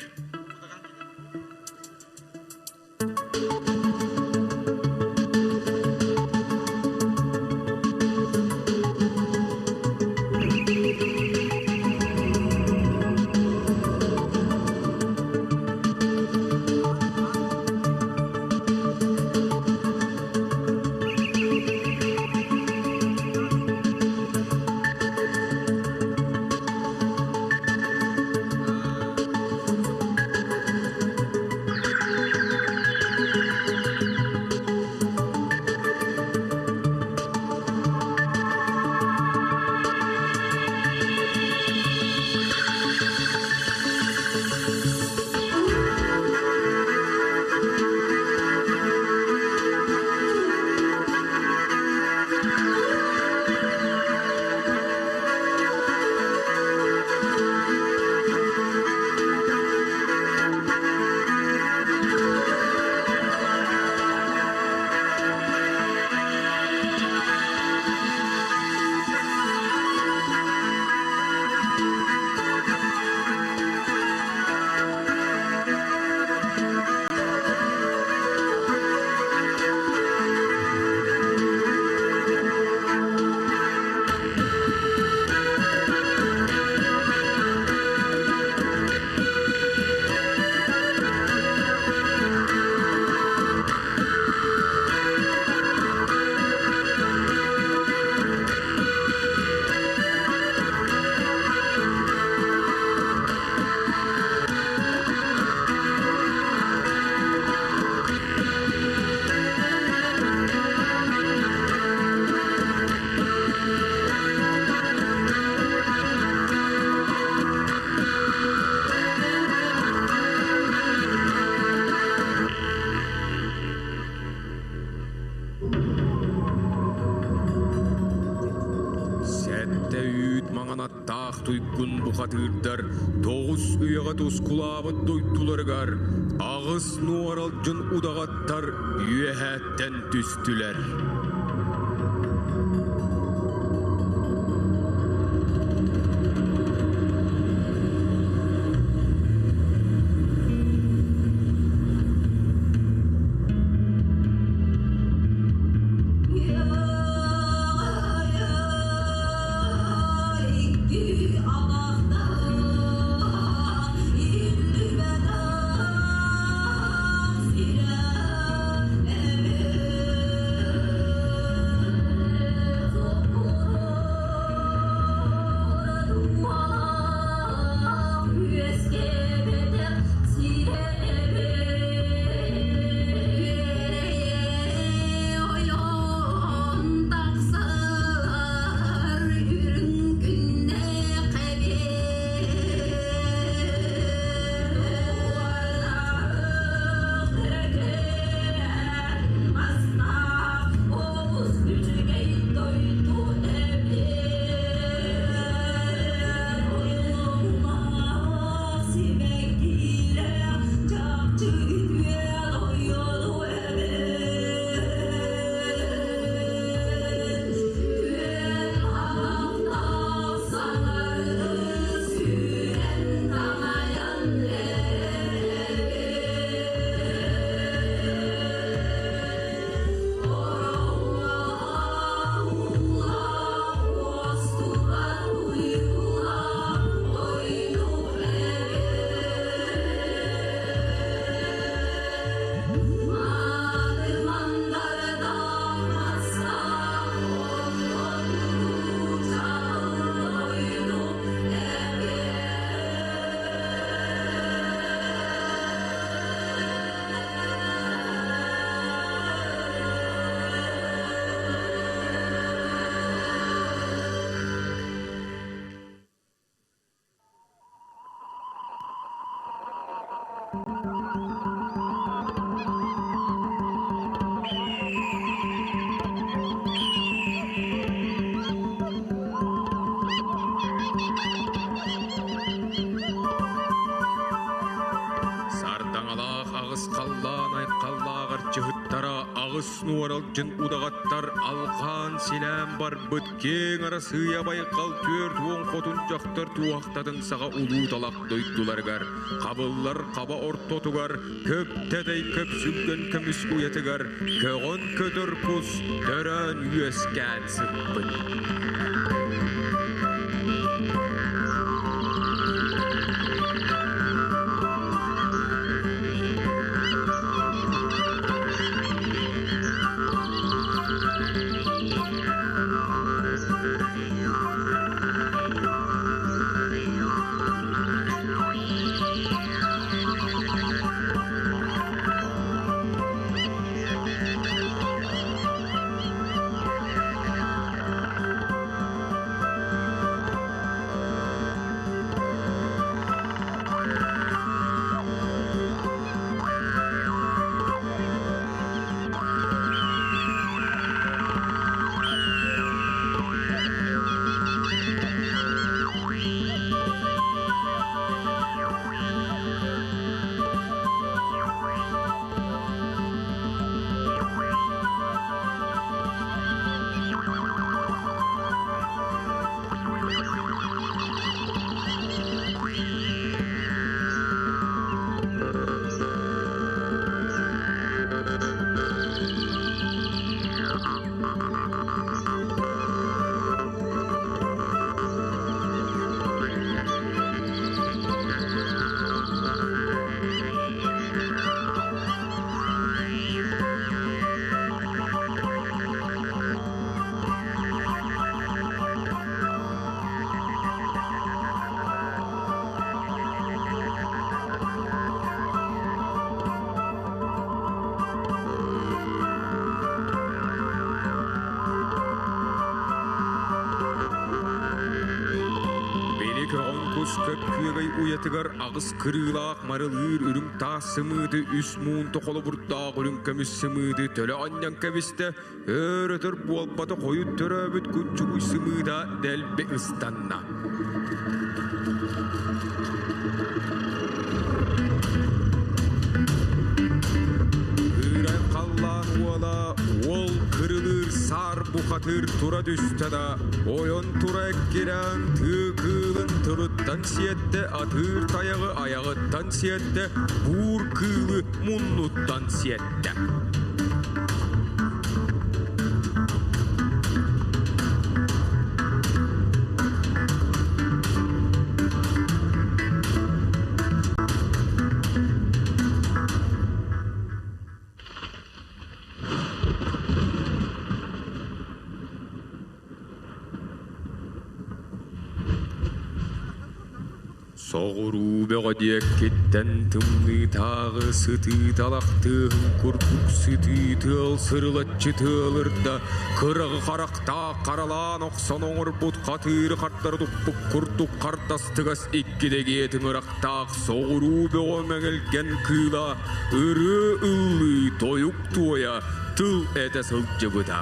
Сэттэ үүт маҥан аттаах туйгун бухатыырдар тоҕус үйэҕэ тускулаабыт дойдуларыгар аҕыс нуоралдьын удаҕаттар үөһээттэн түстүлэр. Аҕыс нуоралдьын удаҕаттар алҕаан силээн барбыт киэҥ Арассыыйа байҕал 40 хотун дьахтар туоһахтатын саҕа улуу талах дойдуларыгар, хабыллар хаба ортотугар, көп тэтэй көп сүлгэн көмүс уйатыгар көҕөн көтөр кус төрөөн үөскээн сыппыт. Били көҕөн кус көп күөгэй уйатыгар аҕыс кырыылаах марылыыр үрүҥ таас сымыыты үс муунта холобурдаах үрүҥ көмүс сымыыты төлө анньан кэбистэ, өр-өтөр буолбата хойут төрөөбүт куччугуй сымыыта дэлби ыстанна. Кыырай халлаан уола уол кырылыыр саар бухатыыр тура түстэ да, ойон тура эккирээн тыы кыылын тылыттан сиэттэ, атыыр тайаҕы айаҕыттан сиэттэ, буур кыылы муннуттан сиэттэ. Соҕуруу бөҕө диэккиттэн тымныытааҕы сытыы талах тыаһын курдук сытыы тыал сырылаччы тыалырда, кыраҕы харахтаах харалаан охсон оҥорбут хатыыры хардары туппут курдук хардастыгас икки дэгиэ тыҥырахтаах соҕуруу бөҕө мэҥилгэн кыыла ырыа ыллыы тойук туойа тыл этэ сылдьыбыта.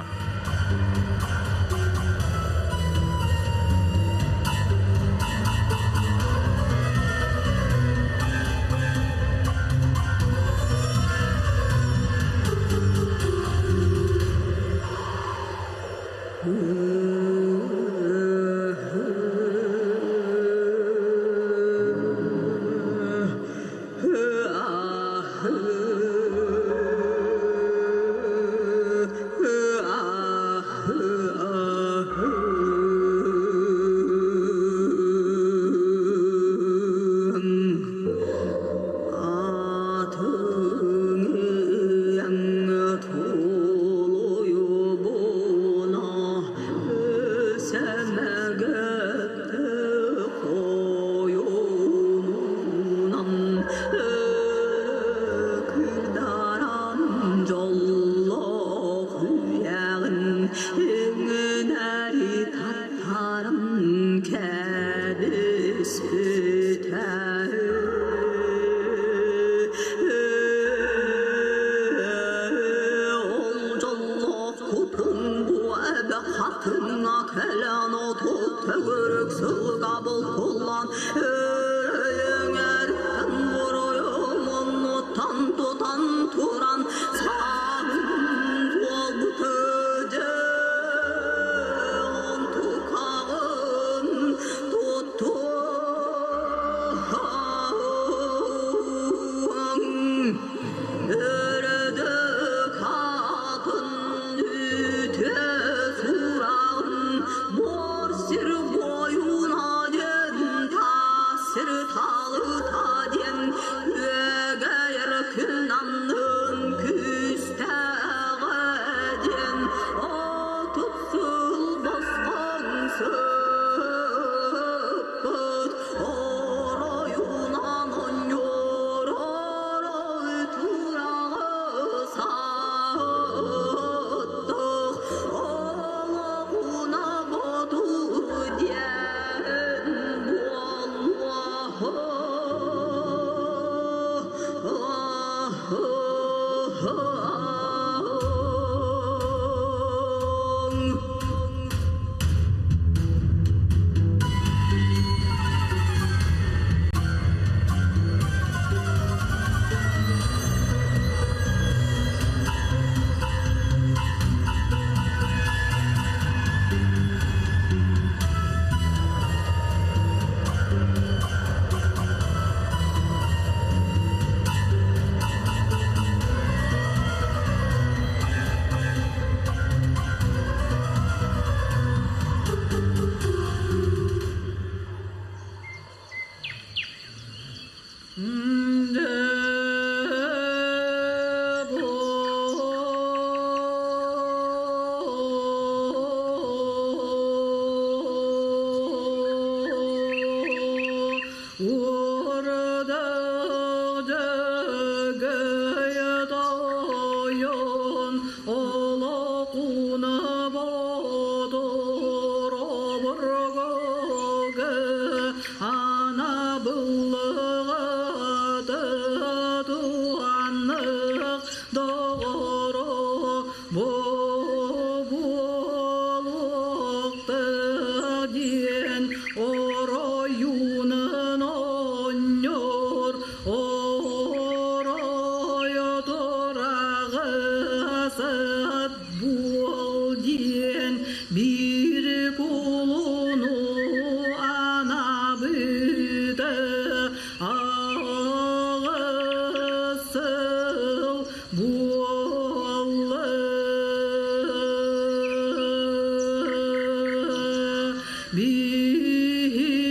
Биһиги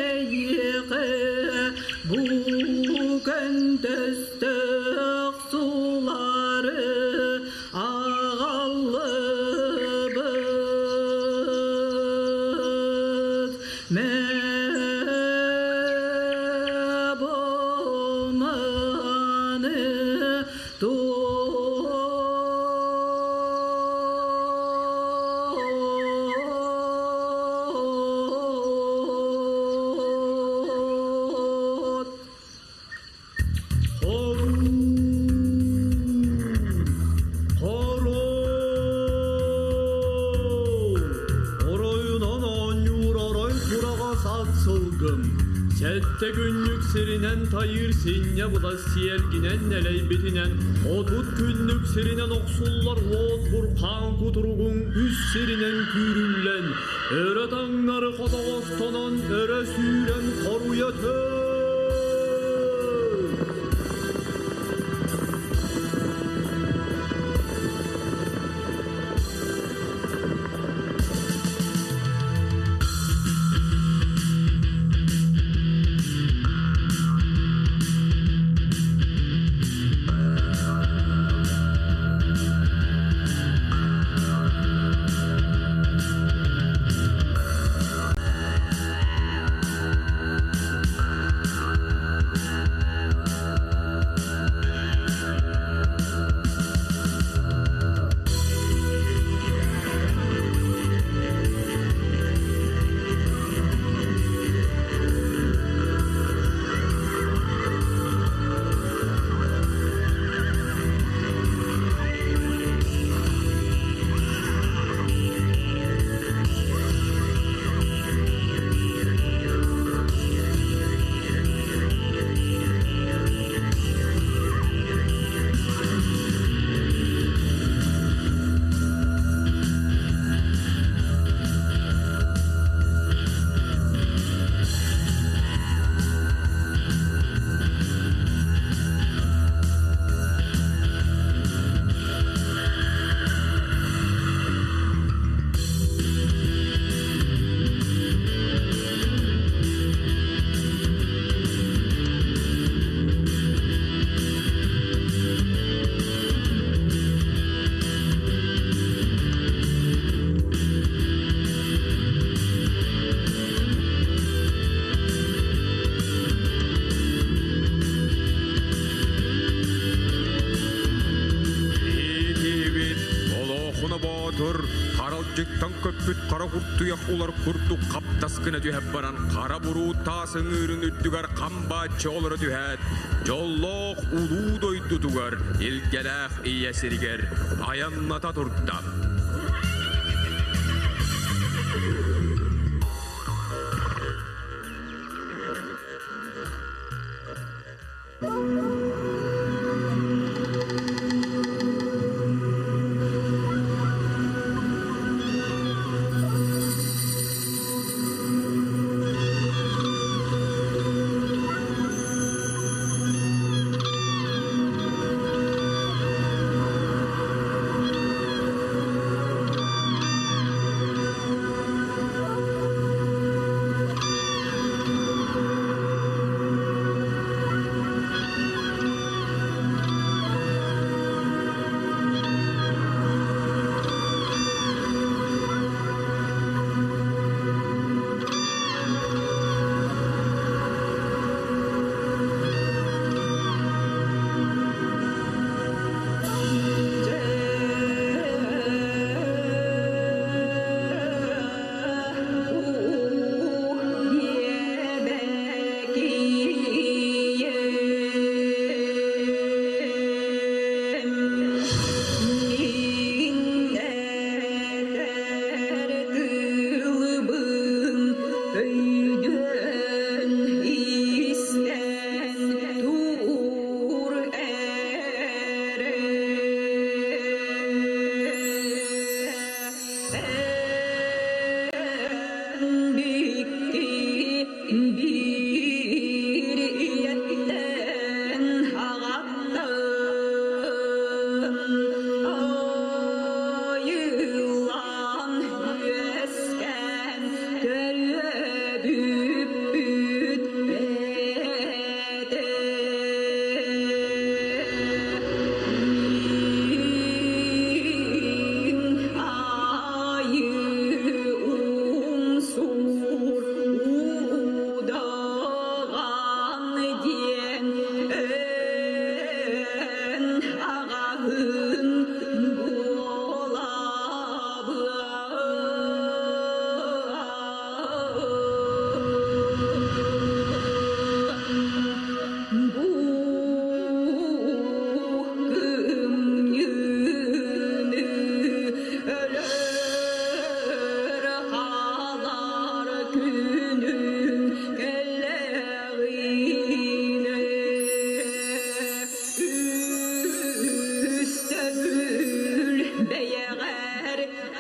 эйиэхэ бу көнтөстөөх сулары аҕаллыбыт. Мэ бу маны тут. Хоруу! Оройунан оонньуур орой тураҕа сат сылгым, Сэттэ күннүк сиринэн тайыыр синньэ былас сиэлгинэн нэлэйбитинэн, 30 күннүк сиринэн охсуллар уот бурхаан кутуругуҥ үс сиринэн күүрүллэн, өрө таҥнары хотоҕостонон өрө сүүрэн хоруйа төр! Иитиибит Олоохуна Боотур харалдьыттан көппүт хара куртуйах улар курдук хаптас гына түһэн баран хара буруу таас ыҥыырын үрдүгэр хамбааччы олоро түһээт, дьоллоох улуу дойдутугар илгэлээх ийэ сиригэр айанната турда.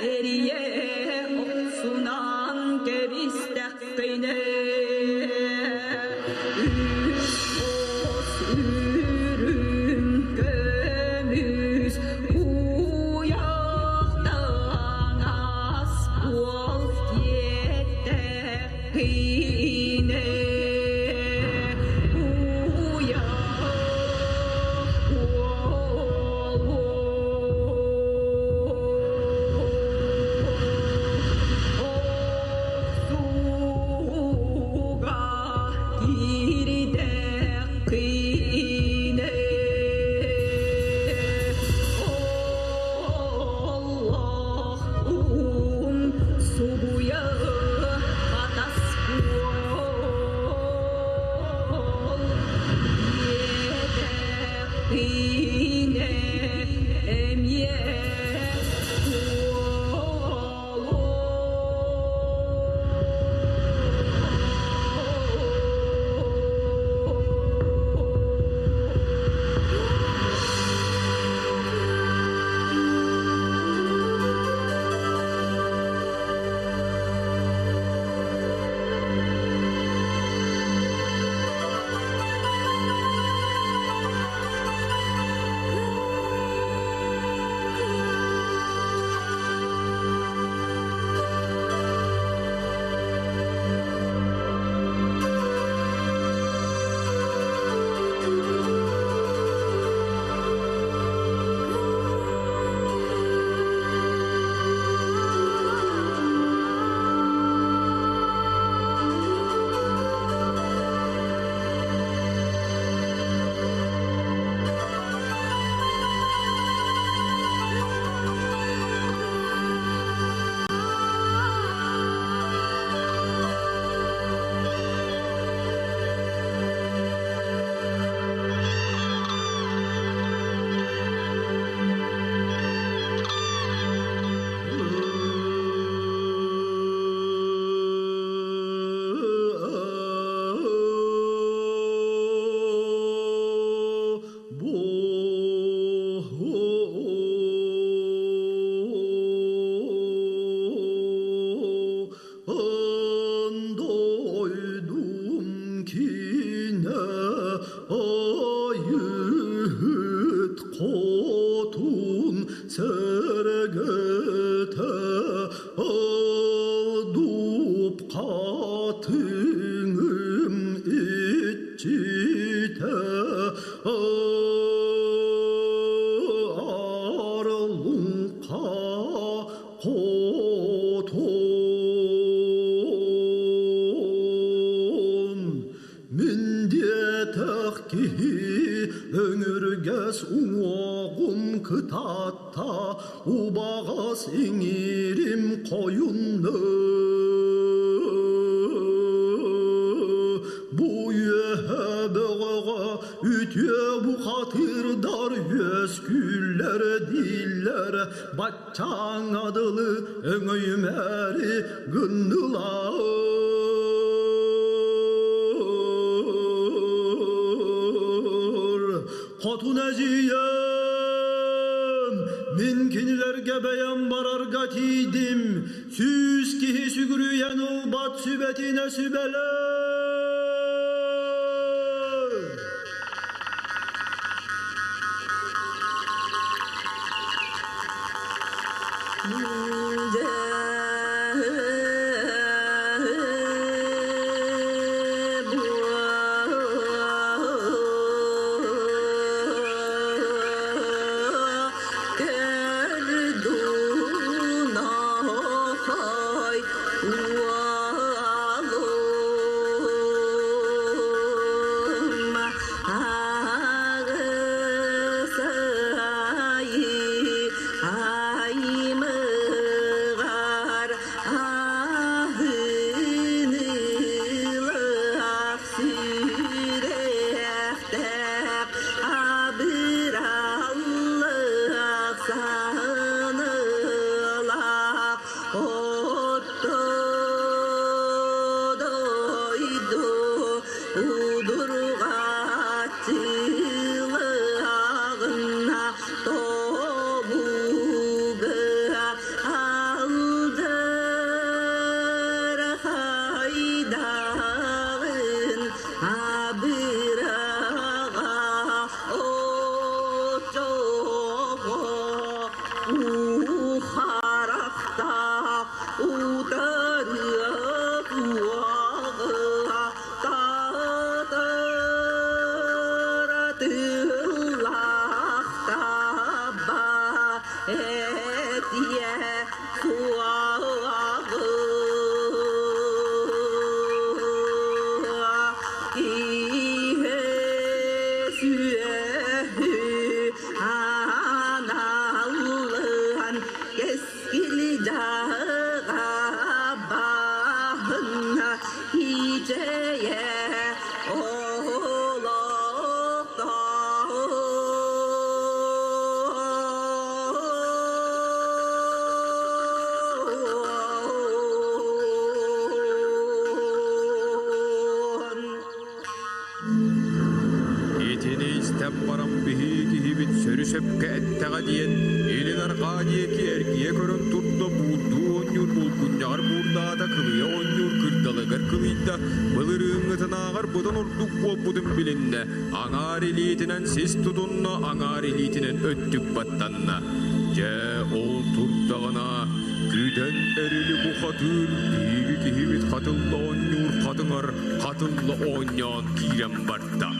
Эрийэ охсунан кэбистэххинэ Үс хос үрүҥ көмүс куйахтаҥас буол диэтэххинэ Куйах Охсууга киирдэххинэ Олох умсугуйа батас буол диэтэххинэ эмиэ Doydum kine ayıt kotun sergete Aldup katınım içite Arlunka хотун Миндетэх киһи өҥүргэс уҥуоҕум кытаатта, убаҕас иҥиирим хойунна. Бу үөһэ бөҕөҕө үтүө бухатыырдар үөскүүллэр дииллэр, баччааҥҥа дылы өҥөйүмээри гыннылар. Хотун эдьиийим, мин кинилэргэ бэйэм барарга тиийдим, сүүс киһи сүгүрүйэн ылбат сүбэтинэ сүбэлээ. Көрдунахай уалун. Дьаҕа баһына ичэйэ олохтоон. Итини истэн баран биһиги киһибит сөрү-сөпкө эттэҕэ диэн, илин арҕаа диэки эргийэ көрөн турда, буурдуу оонньуур булгунньаҕар буурдаата, кылыйа оонньуур кырдалыгар кылыйда, былырыыҥҥытынааҕар быдан ордук буолбутун билиннэ, аҥаар илиитинэн сис тутунна, аҥаар илиитинэн өттүк баттанна. Дьэ, ол турдаҕына, күдэн эрили бухатыыр биһиги киһибит хатылла оонньуур хатыҥар хатылла оонньоон киирэн барда.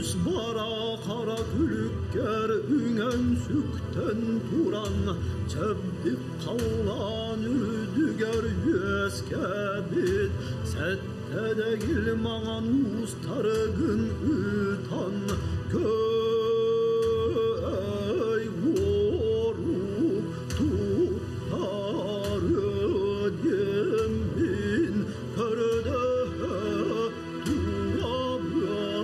Үс бара қара күлүккер үҥэн сүктэн туран, чэбдик халлаан үрдүгэр үөскэбит, сэттэ маҥан уустарыгын ыытан, көй уорук туттары диэммин көрдөһө турабын.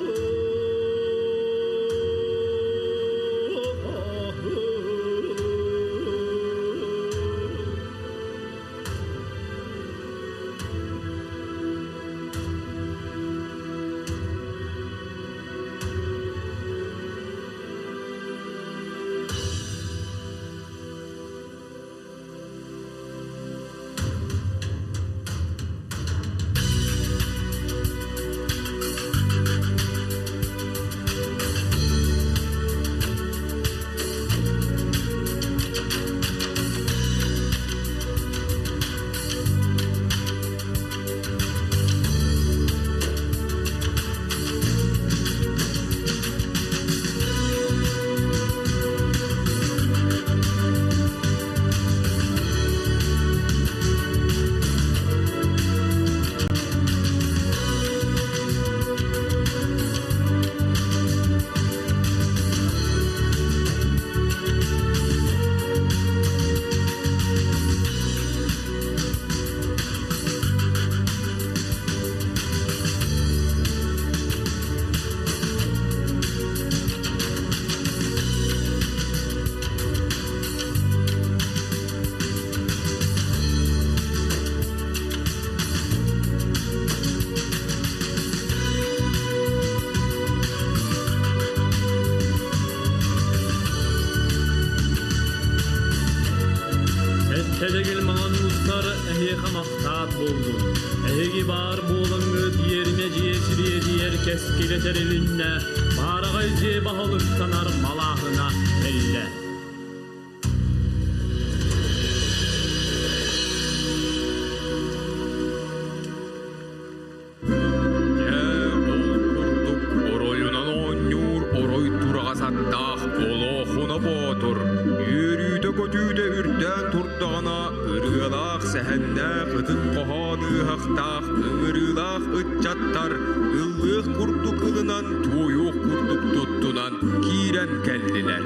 Чэчэгил маҥан уустар эһиэхэ махтаат буоллун. Эһиги баар буолаҥҥыт иэримэ дьиэ сириэдийэр кэскилэ тэрилиннэ, баараҕай дьиэ баһылыктанар малааһына кэллэ. Дьэ, ол курдук оройунан оонньуур орой тураҕас аттаах Олоохуна Боотур үөрүүтэ-көтүүтэ үрдээн турдаҕына ырыалаах, сэһэннээх, ытык хоһоон ыаһахтаах, ыҥырыылаах ыччаттар ыллыах курдук ылынан, туойуох курдук туттунан киирэн кэллилэр.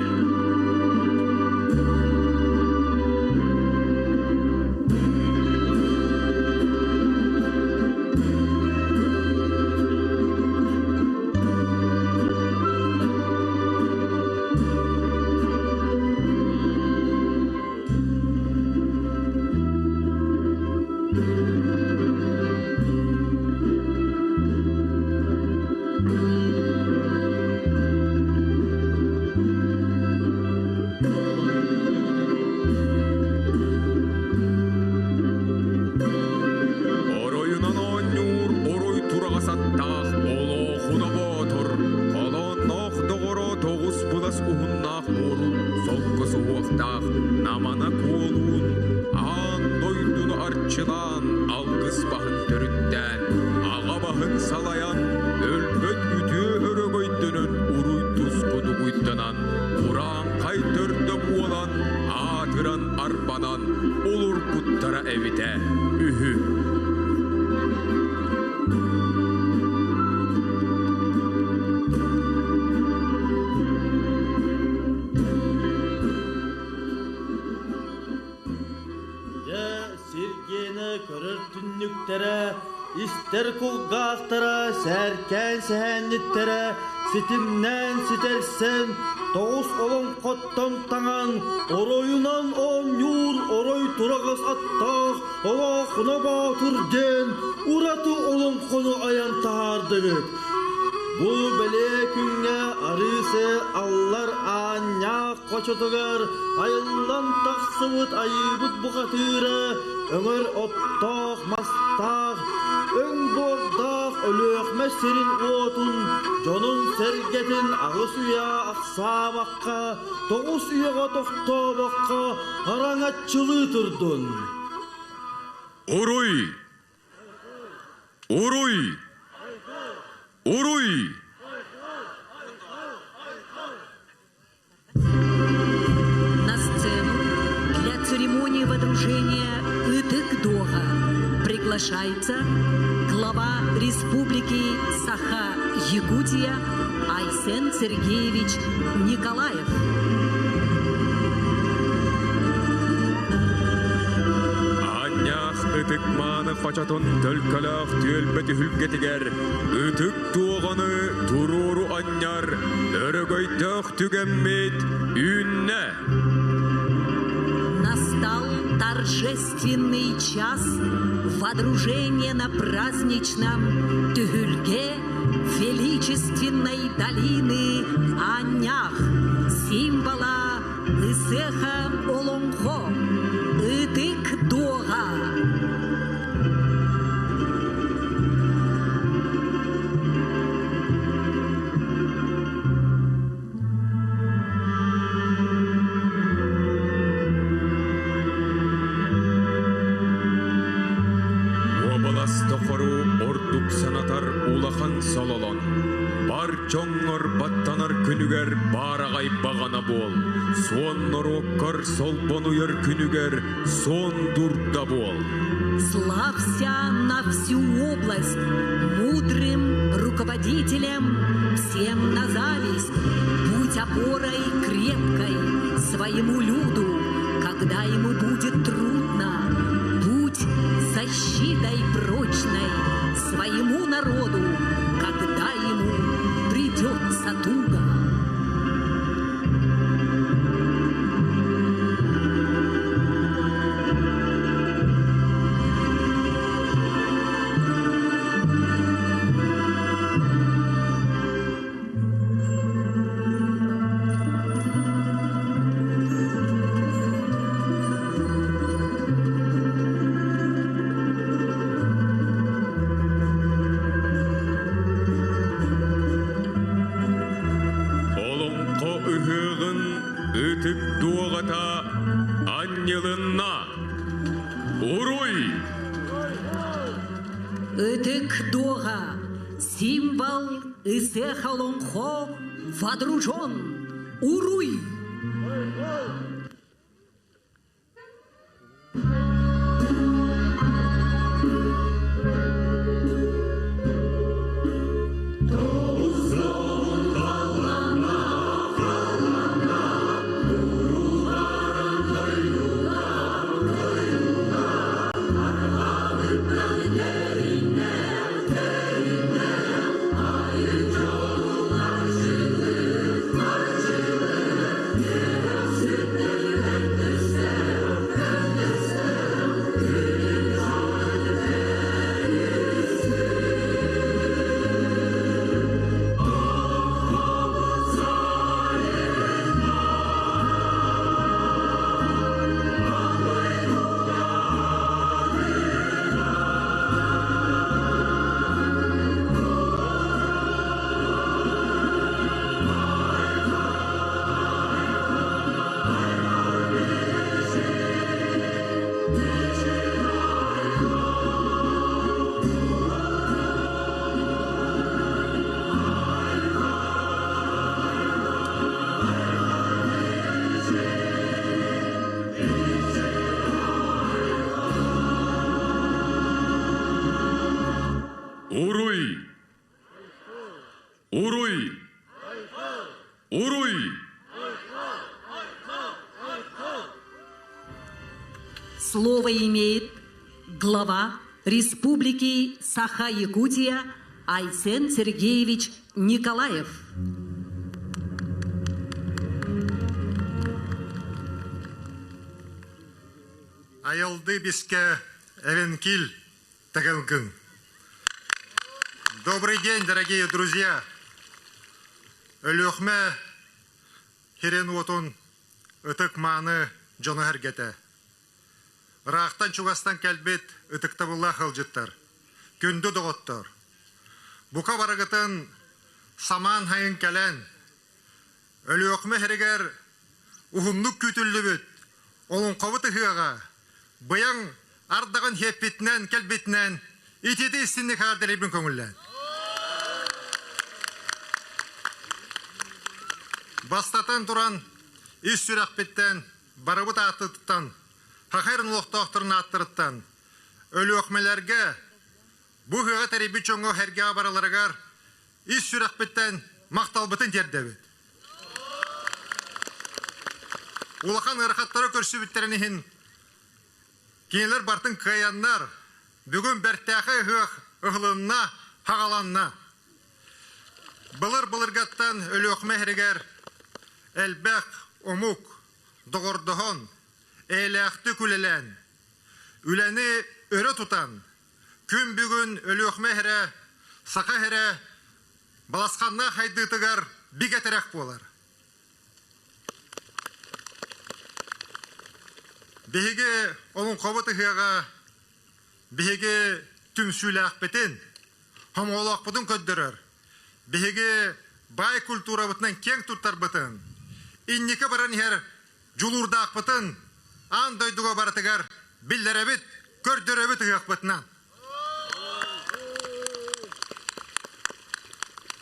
Оройунан оонньуур орой тураҕас аттаах Олоохуна Боотур холоонноох доҕоро тоҕус былас уһуннаах буорун солко суһуохтаах Намана Куолуун аан дойдуну арчылаан алгыс баһын төрүттээн аҕа баһын салайан өлбөт үтүө өрөгөйдөнөн уруй туску дугуйданан урааҥхай төрдө буолан аатыран арбанан олорбуттара эбитэ үһү. Дьэ, сиргиэнэ көрөр түннүктэрэ, истэр кулгаахтара, сээркээн сэһээнньиттэрэ ситимнээн ситэрсэн, тоҕус олоҥхоттон таҥан, оройунан оонньуур орой тураҕас аттаах Олоохуна Боотур диэн ураты олоҥхону айан таһаардыгыт. Бу бэлиэ күҥҥэ Арыысы аллар аанньаах хочотугар айыллан тахсыбыт айыыбыт бухатыыра өҥөр оттоох мастаах, өҥ буордаах Өлүөхмэ сирин уотун дьонун-сэргэтин аҕыс үйэ ахсаабакка, тоҕус үйэҕэ тохтообокко араҥаччылыы турдун. Уруй! Уруй! Уруй! На сцену для церемонии водружения Ытык-Дога приглашается глава Республики Саха-Якутия Айсен Сергеевич Николаев. Аанньаах ытык мааны хочотун төлкөлөөх түөлбэ түһүлгэтигэр ытык туоҕаны туруору анньар өрөгөйдөөх түгэммит үүннэ. Настал торжественный час водружения на праздничном Түһүлгэ величественной долины Аннях, символа Ысыаха Олоҥхо, Ытык Дуоҕа. Уобалас тохору ордук санатар улахан сололон, бар дьоҥҥор баттанар күнүгэр баараҕай баҕана буол, суон норуоккар солбонуйар күнүгэр суон дурда буол. Славься на всю область мудрым руководителем, всем на зависть, будь опорой крепкой своему люду, когда ему будет трудно, будь защитой прочной своему народу, когда ему придется туго. Ытык дуоҕа, символ Ысыах Олоҥхо водружен! Уруй! Уруй! Уруй! Уруй! Слово имеет глава Республики Саха-Якутия Айсен Сергеевич Николаев. Айылды биске Эвенкил Тагалгын. Добрый день, дорогие друзья! Өлүөхмэ хирен уотун ытык мааны дьоно эргэтэ. Ыраахтан чугастан кэлбит ытыктабыллаах ыалдьыттар, күндү доҕоттор! Бука барыгытын самаан хайын кэлэн, Өлүөхүмэ иһэригэр уһуннук күүтүллүбүт олоҥхобут ыһыаҕа быйаҥ ардаҕын сиэппитинэн кэлбитинэн итити истинник хаардэрийбин көҥүллээн. Бастатан туран, ис сүрэхпиттэн барыбыт аатыттан, Хахайрын олохтоохторун ааттарыттан Өлүөхүмэлэргэ бу ыһыаҕы тэрийбит дьоҥҥо сэргэҕэ бараларыгар ис сүрэхпиттэн махталбытын тиэрдэбит. Улахан ыарахаттары көрсүбүттэрин иһин кинилэр бартын кыайаннар, бүгүн бэртээхэй ыһыах ыһылынна, хаҕаланна. Былыр-былыргаттан Өлүөхүмэ иһэригэр элбэх омук доҕордоһон, эйэлээхтик үлэлээн, үлэни өрө тутан, күн бүгүн Өлүөхүмэ иһэрэ, саха иһэрэ баласханнаах хайдыытыгар бигэ тирэх буолар. Биһиги олоҥхобут ыһыаҕа биһиги түмсүүлээхпитин, хомоҕолоохпутун көрдөрөр. Биһиги баай культурабытынан киэҥ туттарбытын, инники баран иһэр дьулуурдаахпытын аан дойдуга барытыгар биллэрэбит, көрдөрөбүт ыһыахпытынан.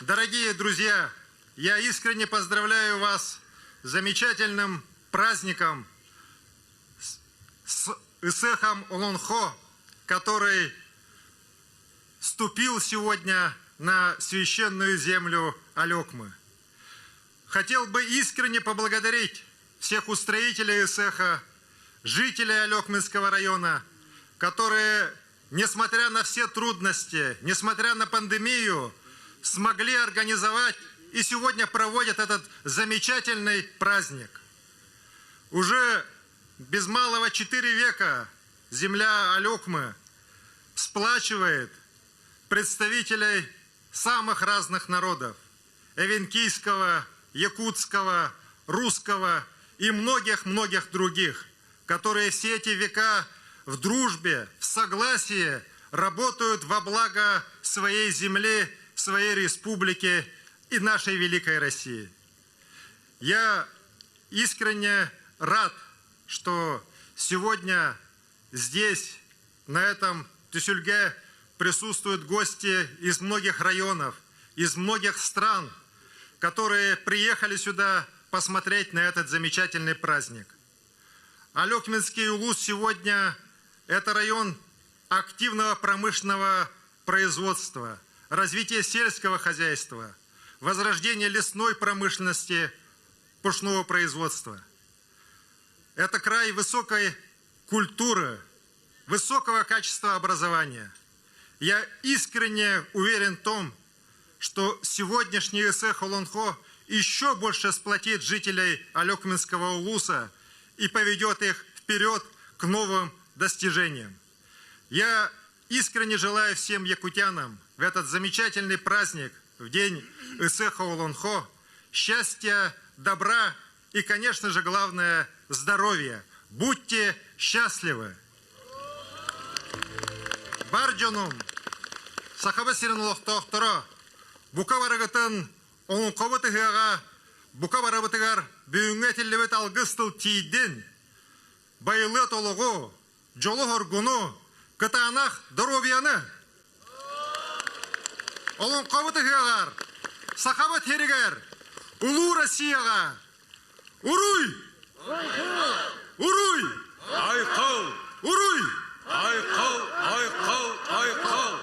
Дорогие друзья, я искренне поздравляю вас с замечательным праздником, с Исехом Олонхо, который ступил сегодня на священную землю Алекмы. Хотел бы искренне поблагодарить всех устроителей Исеха, жителей Алекминского района, которые, несмотря на все трудности, несмотря на пандемию, смогли организовать и сегодня проводят этот замечательный праздник. Уже без малого четыре века земля Алекмы сплачивает представителей самых разных народов – эвенкийского, якутского, русского и многих-многих других, которые все эти века в дружбе, в согласии работают во благо своей земли, своей республики и нашей великой России. Я искренне рад, что сегодня здесь, на этом Тюсюльге, присутствуют гости из многих районов, из многих стран, которые приехали сюда посмотреть на этот замечательный праздник. Алекминский улус сегодня – это район активного промышленного производства, развития сельского хозяйства, возрождения лесной промышленности, пушного производства. Это край высокой культуры, высокого качества образования. Я искренне уверен в том, что сегодняшний Исэх Олонхо еще больше сплотит жителей Алекминского улуса и поведет их вперед к новым достижениям. Я искренне желаю всем якутянам в этот замечательный праздник, в день Исэха Олонхо, счастья, добра и, конечно же, главное, здоровья. Будьте счастливы! Бар дьонум, Сахаба сирин олохтоохторо, бука барыгытын олоҥхобут ыһыаҕа бука барыбытыгар бүгүҥҥү этиллибит алгыс тыл тиийдин, байылыат олоҕу, дьолу-соргуну, кытаанах доруобуйаны! Олоҥхобут ыһыаҕар, Сахабыт сиригэр, Улуу Россияҕа Уруй! Уруй! Айхал! Уруй! Айхал! Айхал! Айхал!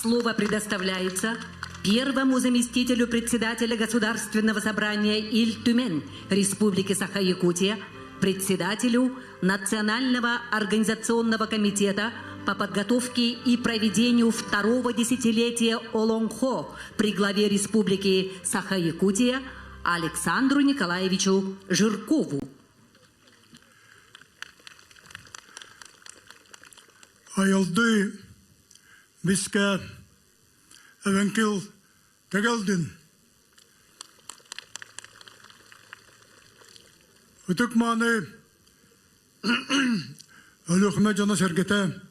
Слово предоставляется первому заместителю председателя Государственного собрания Ильтюмен Республики Саха-Якутия, председателю Национального организационного комитета по подготовке и проведению второго десятилетия Олонхо при главе Республики Саха-Якутия Александру Николаевичу Жиркову. Айылды бискә эвенкил тегелдин. Ытык мааны Өлүөхүмэ дьоно-сэргэтэ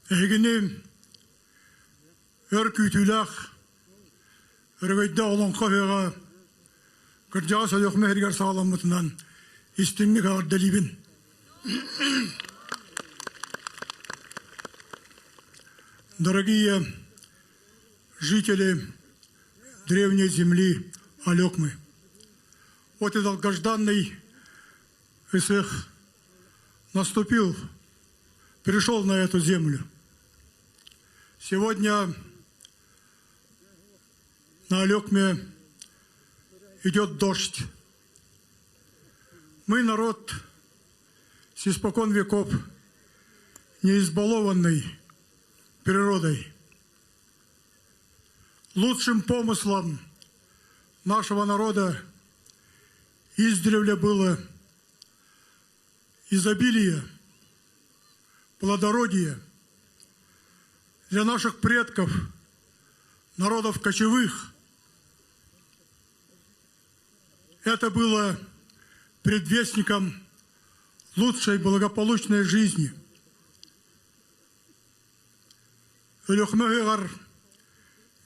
эһигини өр күүтүүлээх өрөгөйдөөх олоҥхо ыһыаҕа кырдьаҕас Өлүөхүмэ иһигэр саҕаламмытынан истиҥник эҕэрдэлиибин. Дорогие жители древней земли Алекмы, вот и долгожданный Исых наступил, пришел на эту землю. Сегодня на Алекме идет дождь. Мы народ с испокон веков не избалованный природой. Лучшим помыслом нашего народа издревле было изобилие, плодородие. Для наших предков, народов кочевых, это было предвестником лучшей благополучной жизни. Өлүөхүмэ ыһыаҕар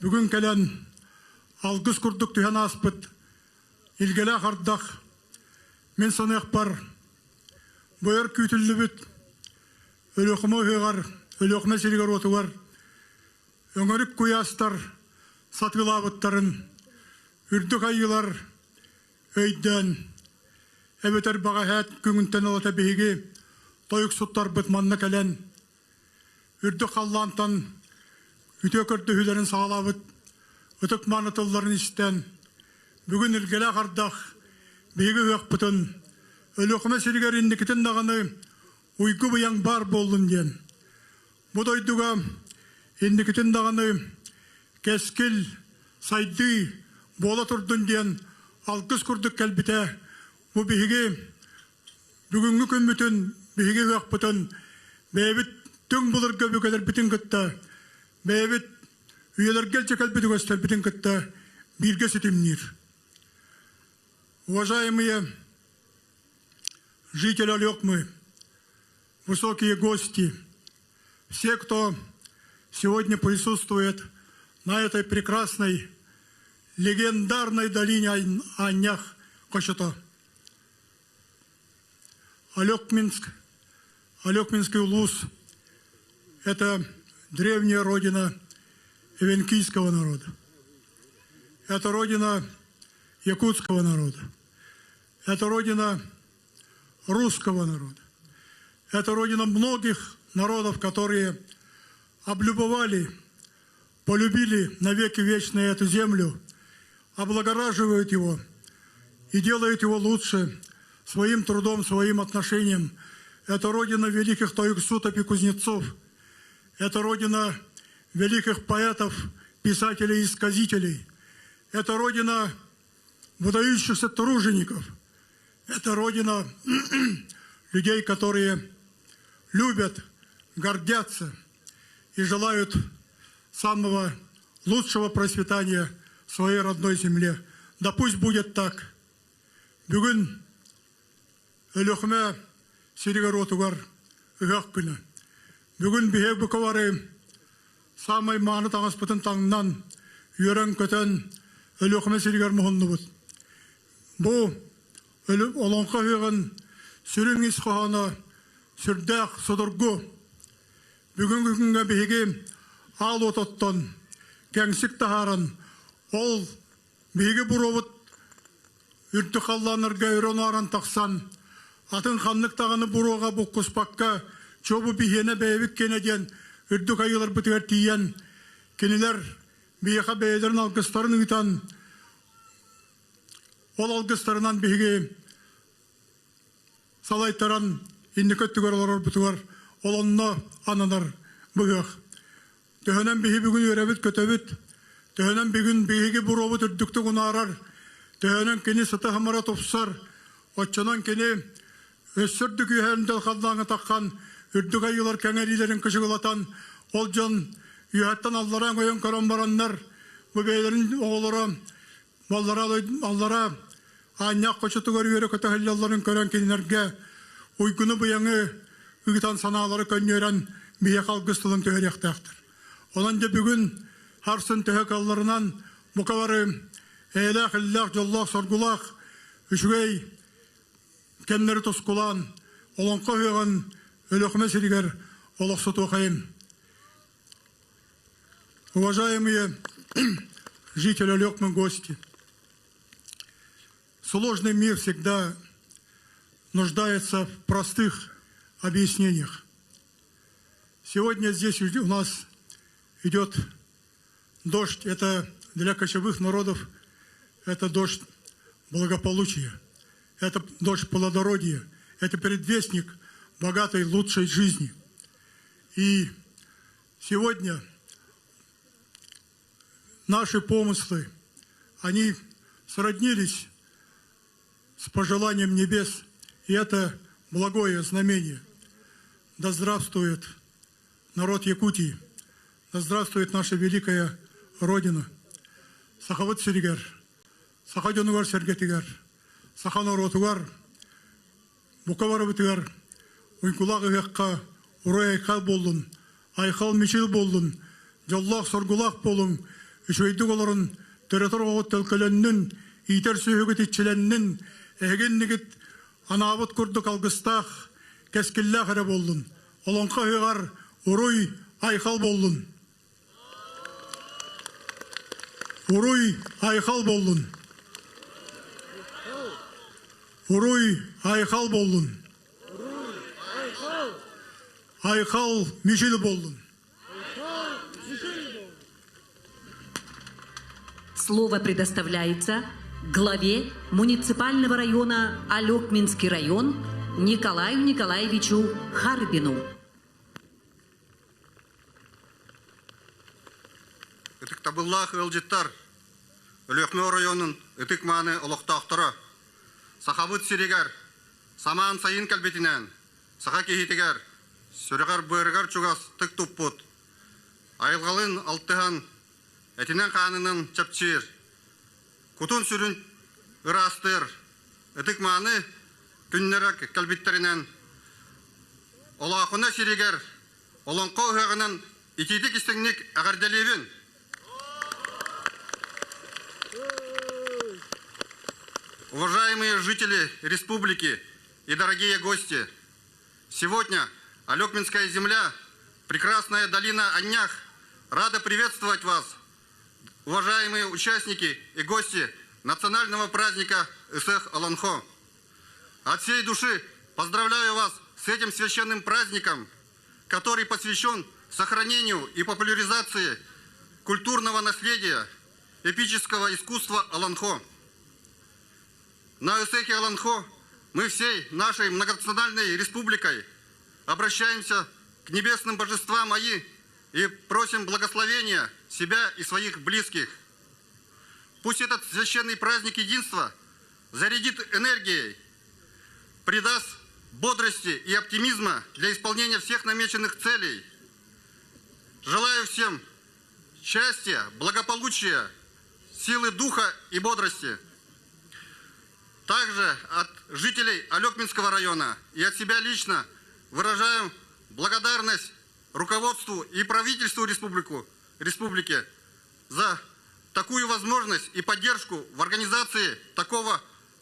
бүгүн кэлэн алгыс курдук түһэн ааспыт илгэлээх ардах мин саныахпар бу өр күүтүллүбүт Өлүөхүмэ ыһыаҕар Өлүөхүмэ сиригэр-уотугар өҥөрүк куйаастар сатыылаабыттарын үрдүк айыылар өйдөөн эбэтэр бэҕэһээ күҥүнтэн ылата биһиги тойуксуттарбыт манна кэлэн үрдүк халлаантан үтүө көрдөһүүлэрин саҕалаабыт ытык мааны тылларын истэн, бүгүн илгэлээх ардах биһиги ыһыахпытын Өлүөхүмэ сиригэр инникитин даҕаны уйгу-быйаҥ баар буоллун диэн. Бу дойдуга инникитин даҕаны кэскил, сайдыы буола турдун диэн алгыс курдук кэлбитэ. Бу биһиги Бүгүҥҥү күммүтүн биһиги ыһыахпытын бэйэбит түҥ былыргы өбүгэлэрбитин кытта, бэйэбит үйэлэргэ илдьэ кэлбит үгэстэрбитин кытта бииргэ ситимниир. Уважаемые жители Олекмы, высокие гости, все, кто сегодня присутствует на этой прекрасной легендарной долине Аннях Кошото. Алекминск. Алекминский улус – это древняя родина эвенкийского народа. Это родина якутского народа. Это родина русского народа. Это родина многих народов, которые облюбовали, полюбили навеки вечные эту землю, облагораживают его и делают его лучше своим трудом, своим отношением. Это родина великих тойуксутов и кузнецов. Это родина великих поэтов, писателей и сказителей. Это родина выдающихся тружеников. Это родина людей, которые любят, гордятся и желают самого лучшего процветания своей родной земле. Да пусть будет так. Бүгүн Өлүөхүмэ сиригэр-уотугар ыһыах күнэ. Бүгүн биһиги бука бары саамай мааны таҥаспытын таҥнан, үөрэн-көтөн Өлүөхүмэ сиригэр муһуннубут. Бу олоҥхо ыһыаҕын сүрүн ис хоһооно сүрдээх судургу. Бүгүҥҥү күҥҥэ биһиги аал уот оттон, кэҥсик таһааран, ол биһиги буруобут үрдүк халлааннарга өрө унааран тахсан, атын ханнык даҕаны буруоҕа буккуспакка, чуобу биһиэнэ бэйэбит киэнэ диэн үрдүк айыыларбытыгар тиийэн, кинилэр биһиэхэ бэйэлэрин алгыстарын ыытан, ол алгыстарынан биһиги салайтаран инники өттүгэр олорорбутугар ол онно ананар быһыах. Төһөнөн биһи бүгүн үөрэбит-көтөбүт, төһөнөн бүгүн биһиги буруобут үрдүктүк унаарар, төһөнөн кини сыта-сымара тупсар, оччонон кини өссө үрдүк үөһээн халлааҥҥа таххан, үрдүк айыылар кэҥэриилэрин кычыгылатан, ол дьон үөһэттэн аллараа өҥөйөн көрөн бараннар, бу бэйэлэрин оҕолоро Баллара аллара аанньаах хочотугар үөрэ-көтө сылдьалларын көрөн кинилэргэ уйгуну-быйаҥы ыытан санаалары көнньүөрэн биһиэхэ алгыс тылын түһэриэхтээхтэр. Онон дьэ бүгүн харсын төһө кыалларынан бука бары эйэлээх, иллээх, дьоллоох, соргулаах үчүгэй кэмнэри тускулаан олоҥхо ыһыаҕын Өлүөхүмэ сиригэр олохсутуохайын. Уважаемые жители Олекмы, гости, сложный мир всегда нуждается в простых объяснениях. Сегодня здесь у нас идет дождь. Это для кочевых народов это дождь благополучия, это дождь плодородия, это предвестник богатой, лучшей жизни. И сегодня наши помыслы, они сроднились с пожеланием небес, и это благое знамение. Да здравствует народ Якутии, да здравствует наша великая Родина. Сахабыт сиригэр, саха дьонугар сэргэтигэр, саха норуотугар, бука барыбытыгар уйгулаах ыһыахха уруй-айхал буоллун, айхал-мичил буоллун, дьоллоох-соргулаах буолуҥ, үчүгэйдик олорун, төрөтөр оҕоҕут төлкөлөннүн, иитэр сүөһүгүт иччилэннин, эһиги иннигит анаабыт курдук алгыстаах, кэскиллээх эрэ буоллун. Олоҥхо ыһыаҕар уруй, айхал буоллун! Уруй, айхал буоллун! Уруй, айхал буоллун! Айхал мичил буоллун! Слово предоставляется главе муниципального района Алекминский район Николаю Николаевичу Харбину. Ытыктабыллаах ыалдьыттар, Өлүөхүмэ оройуонун ытык-мааны олохтоохторо, Сахабыт сиригэр самаан сайын кэлбитинэн, саха киһитигэр сүрэҕэр-быарыгар чугас тык туппут, айылҕалыын алтыһан, этинэн-хаанынан чэпчиир, кутун-сүрүн ыраастыыр ытык-мааны күннэрэ кэлбиттэринэн Олоохуна сиригэр Олоҥхо ыһыаҕынан итиитик-истиҥник эҕэрдэлиибин! Уважаемые жители республики и дорогие гости, сегодня Алекминская земля, прекрасная долина Аннях рада приветствовать вас, уважаемые участники и гости национального праздника Исэх Олонхо. От всей души поздравляю вас с этим священным праздником, который посвящен сохранению и популяризации культурного наследия эпического искусства Олонхо. На Исэхе Олонхо мы всей нашей многонациональной республикой обращаемся к небесным божествам Аи и просим благословения себя и своих близких. Пусть этот священный праздник единства зарядит энергией, придаст бодрости и оптимизма для исполнения всех намеченных целей. Желаю всем счастья, благополучия, силы духа и бодрости. Также от жителей Алекминского района и от себя лично выражаем благодарность руководству и правительству республику, республики за такую возможность и поддержку в организации такого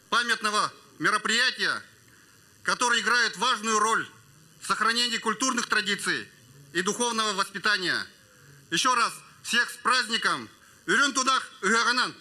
памятного мероприятия, которое играет важную роль в сохранении культурных традиций и духовного воспитания. Еще раз всех с праздником! Үрүҥ Тунах ыһыаҕынан!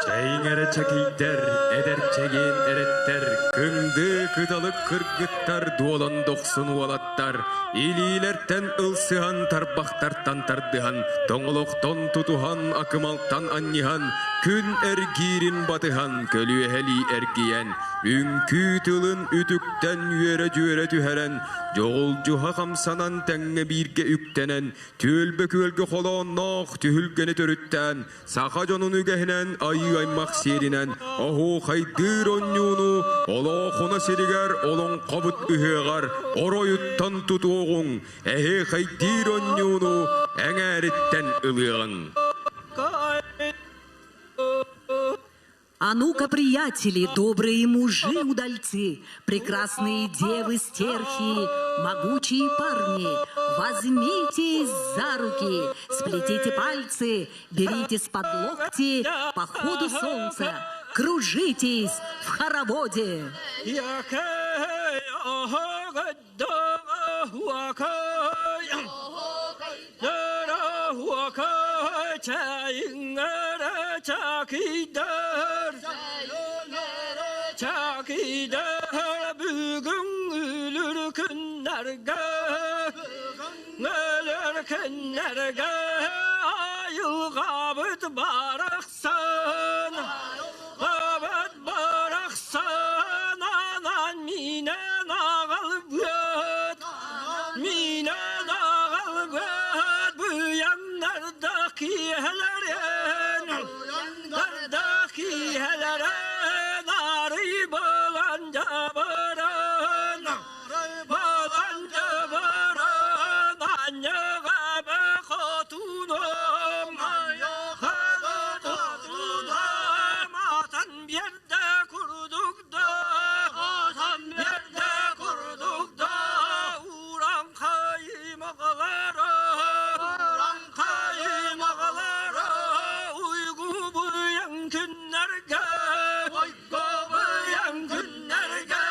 Чэйиҥ эрэ чэкийдэр, эдэр чэгиэн эрэттэр, кындыы кыталык кыргыттар, дуолан дохсун уолаттар, илиилэртэн ылсыһан, тарбахтартан тардыһан, тоҥолохтон тутуһан, акымалтан анньыһан, күн эргиирин батыһан, көлүөһэлии эргийэн, үҥкүү тылын үтүктэн үөрэ-дьүөрэ түһэрэн, дьоҕулдьуһа хамсанан тэҥҥэ бииргэ үктэнэн, түөлбэ күөлгэ холоонноох түһүлгэни төрүттээн, саха дьонун үгэһинэн айыы аймах сиэринэн оһуохайдыыр онньууну Олоохуна сиригэр олоҥхобут ыһыаҕар оройуттан тутуоҕуҥ, эһиэхэйдиир онньууну эҥээриттэн ылыаҕыҥ. А ну-ка, приятели, добрые мужи-удальцы, прекрасные девы-стерхи, могучие парни, возьмитесь за руки, сплетите пальцы, беритесь под локти по ходу солнца, кружитесь в хороводе. Күннәргә айылғабыт барахсан Ғабыт барахсан анан минен ағалбыт Минен ағалбыт буяннарда киһелерин Дарда киһелерин арый балан жабырын Балан жабырын анньыға хотуном Хотуном атан берді курдук да Атан берді курдук да уран каймагалары Уран каймагалары уйгу буян күннәргә Уйгу буян күннәргә.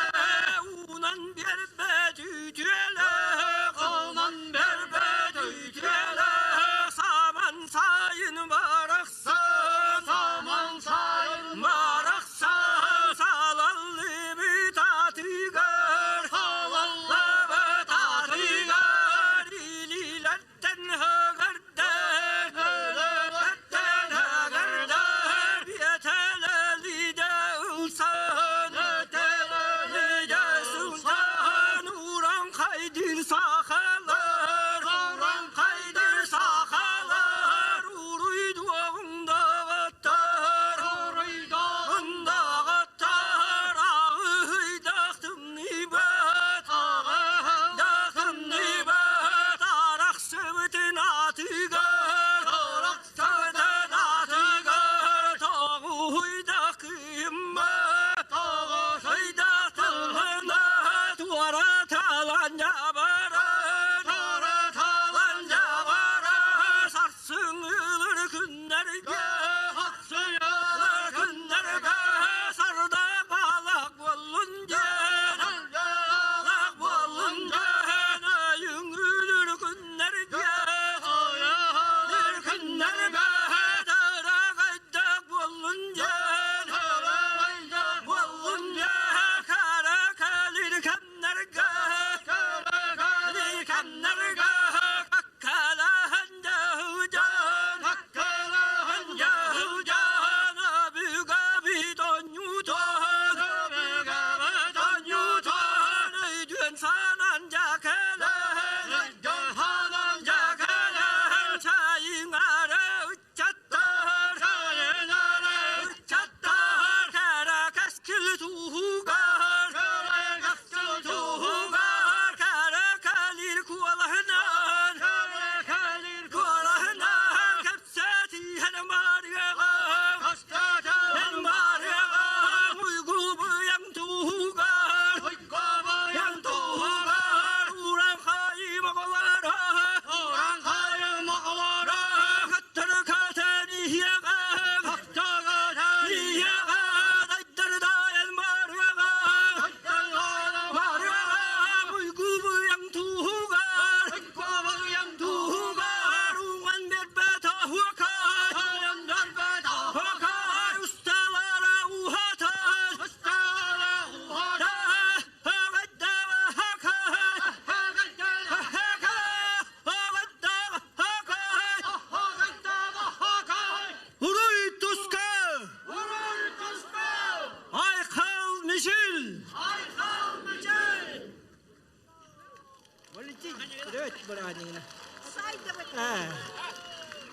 Өт быраанньыгына.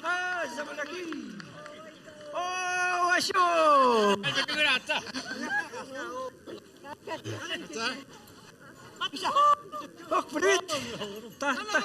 А, земляки. О, Васю! Ох, привет! Та, та.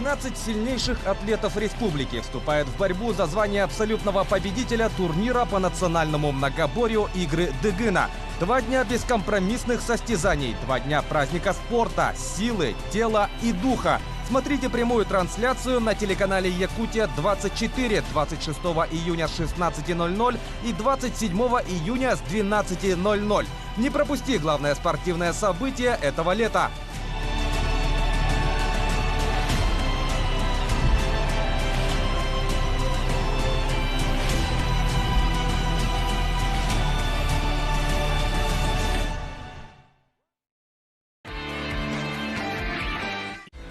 12 сильнейших атлетов республики вступают в борьбу за звание абсолютного победителя турнира по национальному многоборью «Игры Дыгына». Два дня бескомпромиссных состязаний, два дня праздника спорта, силы, тела и духа. Смотрите прямую трансляцию на телеканале «Якутия-24» 26 июня с 16.00 и 27 июня с 12.00. Не пропусти главное спортивное событие этого лета.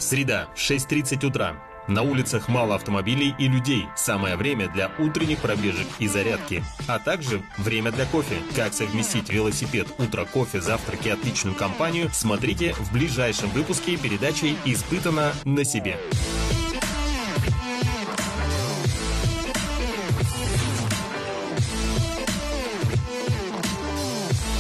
Среда, 6.30 утра. На улицах мало автомобилей и людей. Самое время для утренних пробежек и зарядки. А также время для кофе. Как совместить велосипед, утро, кофе, завтрак и отличную компанию, смотрите в ближайшем выпуске передачи «Испытано на себе».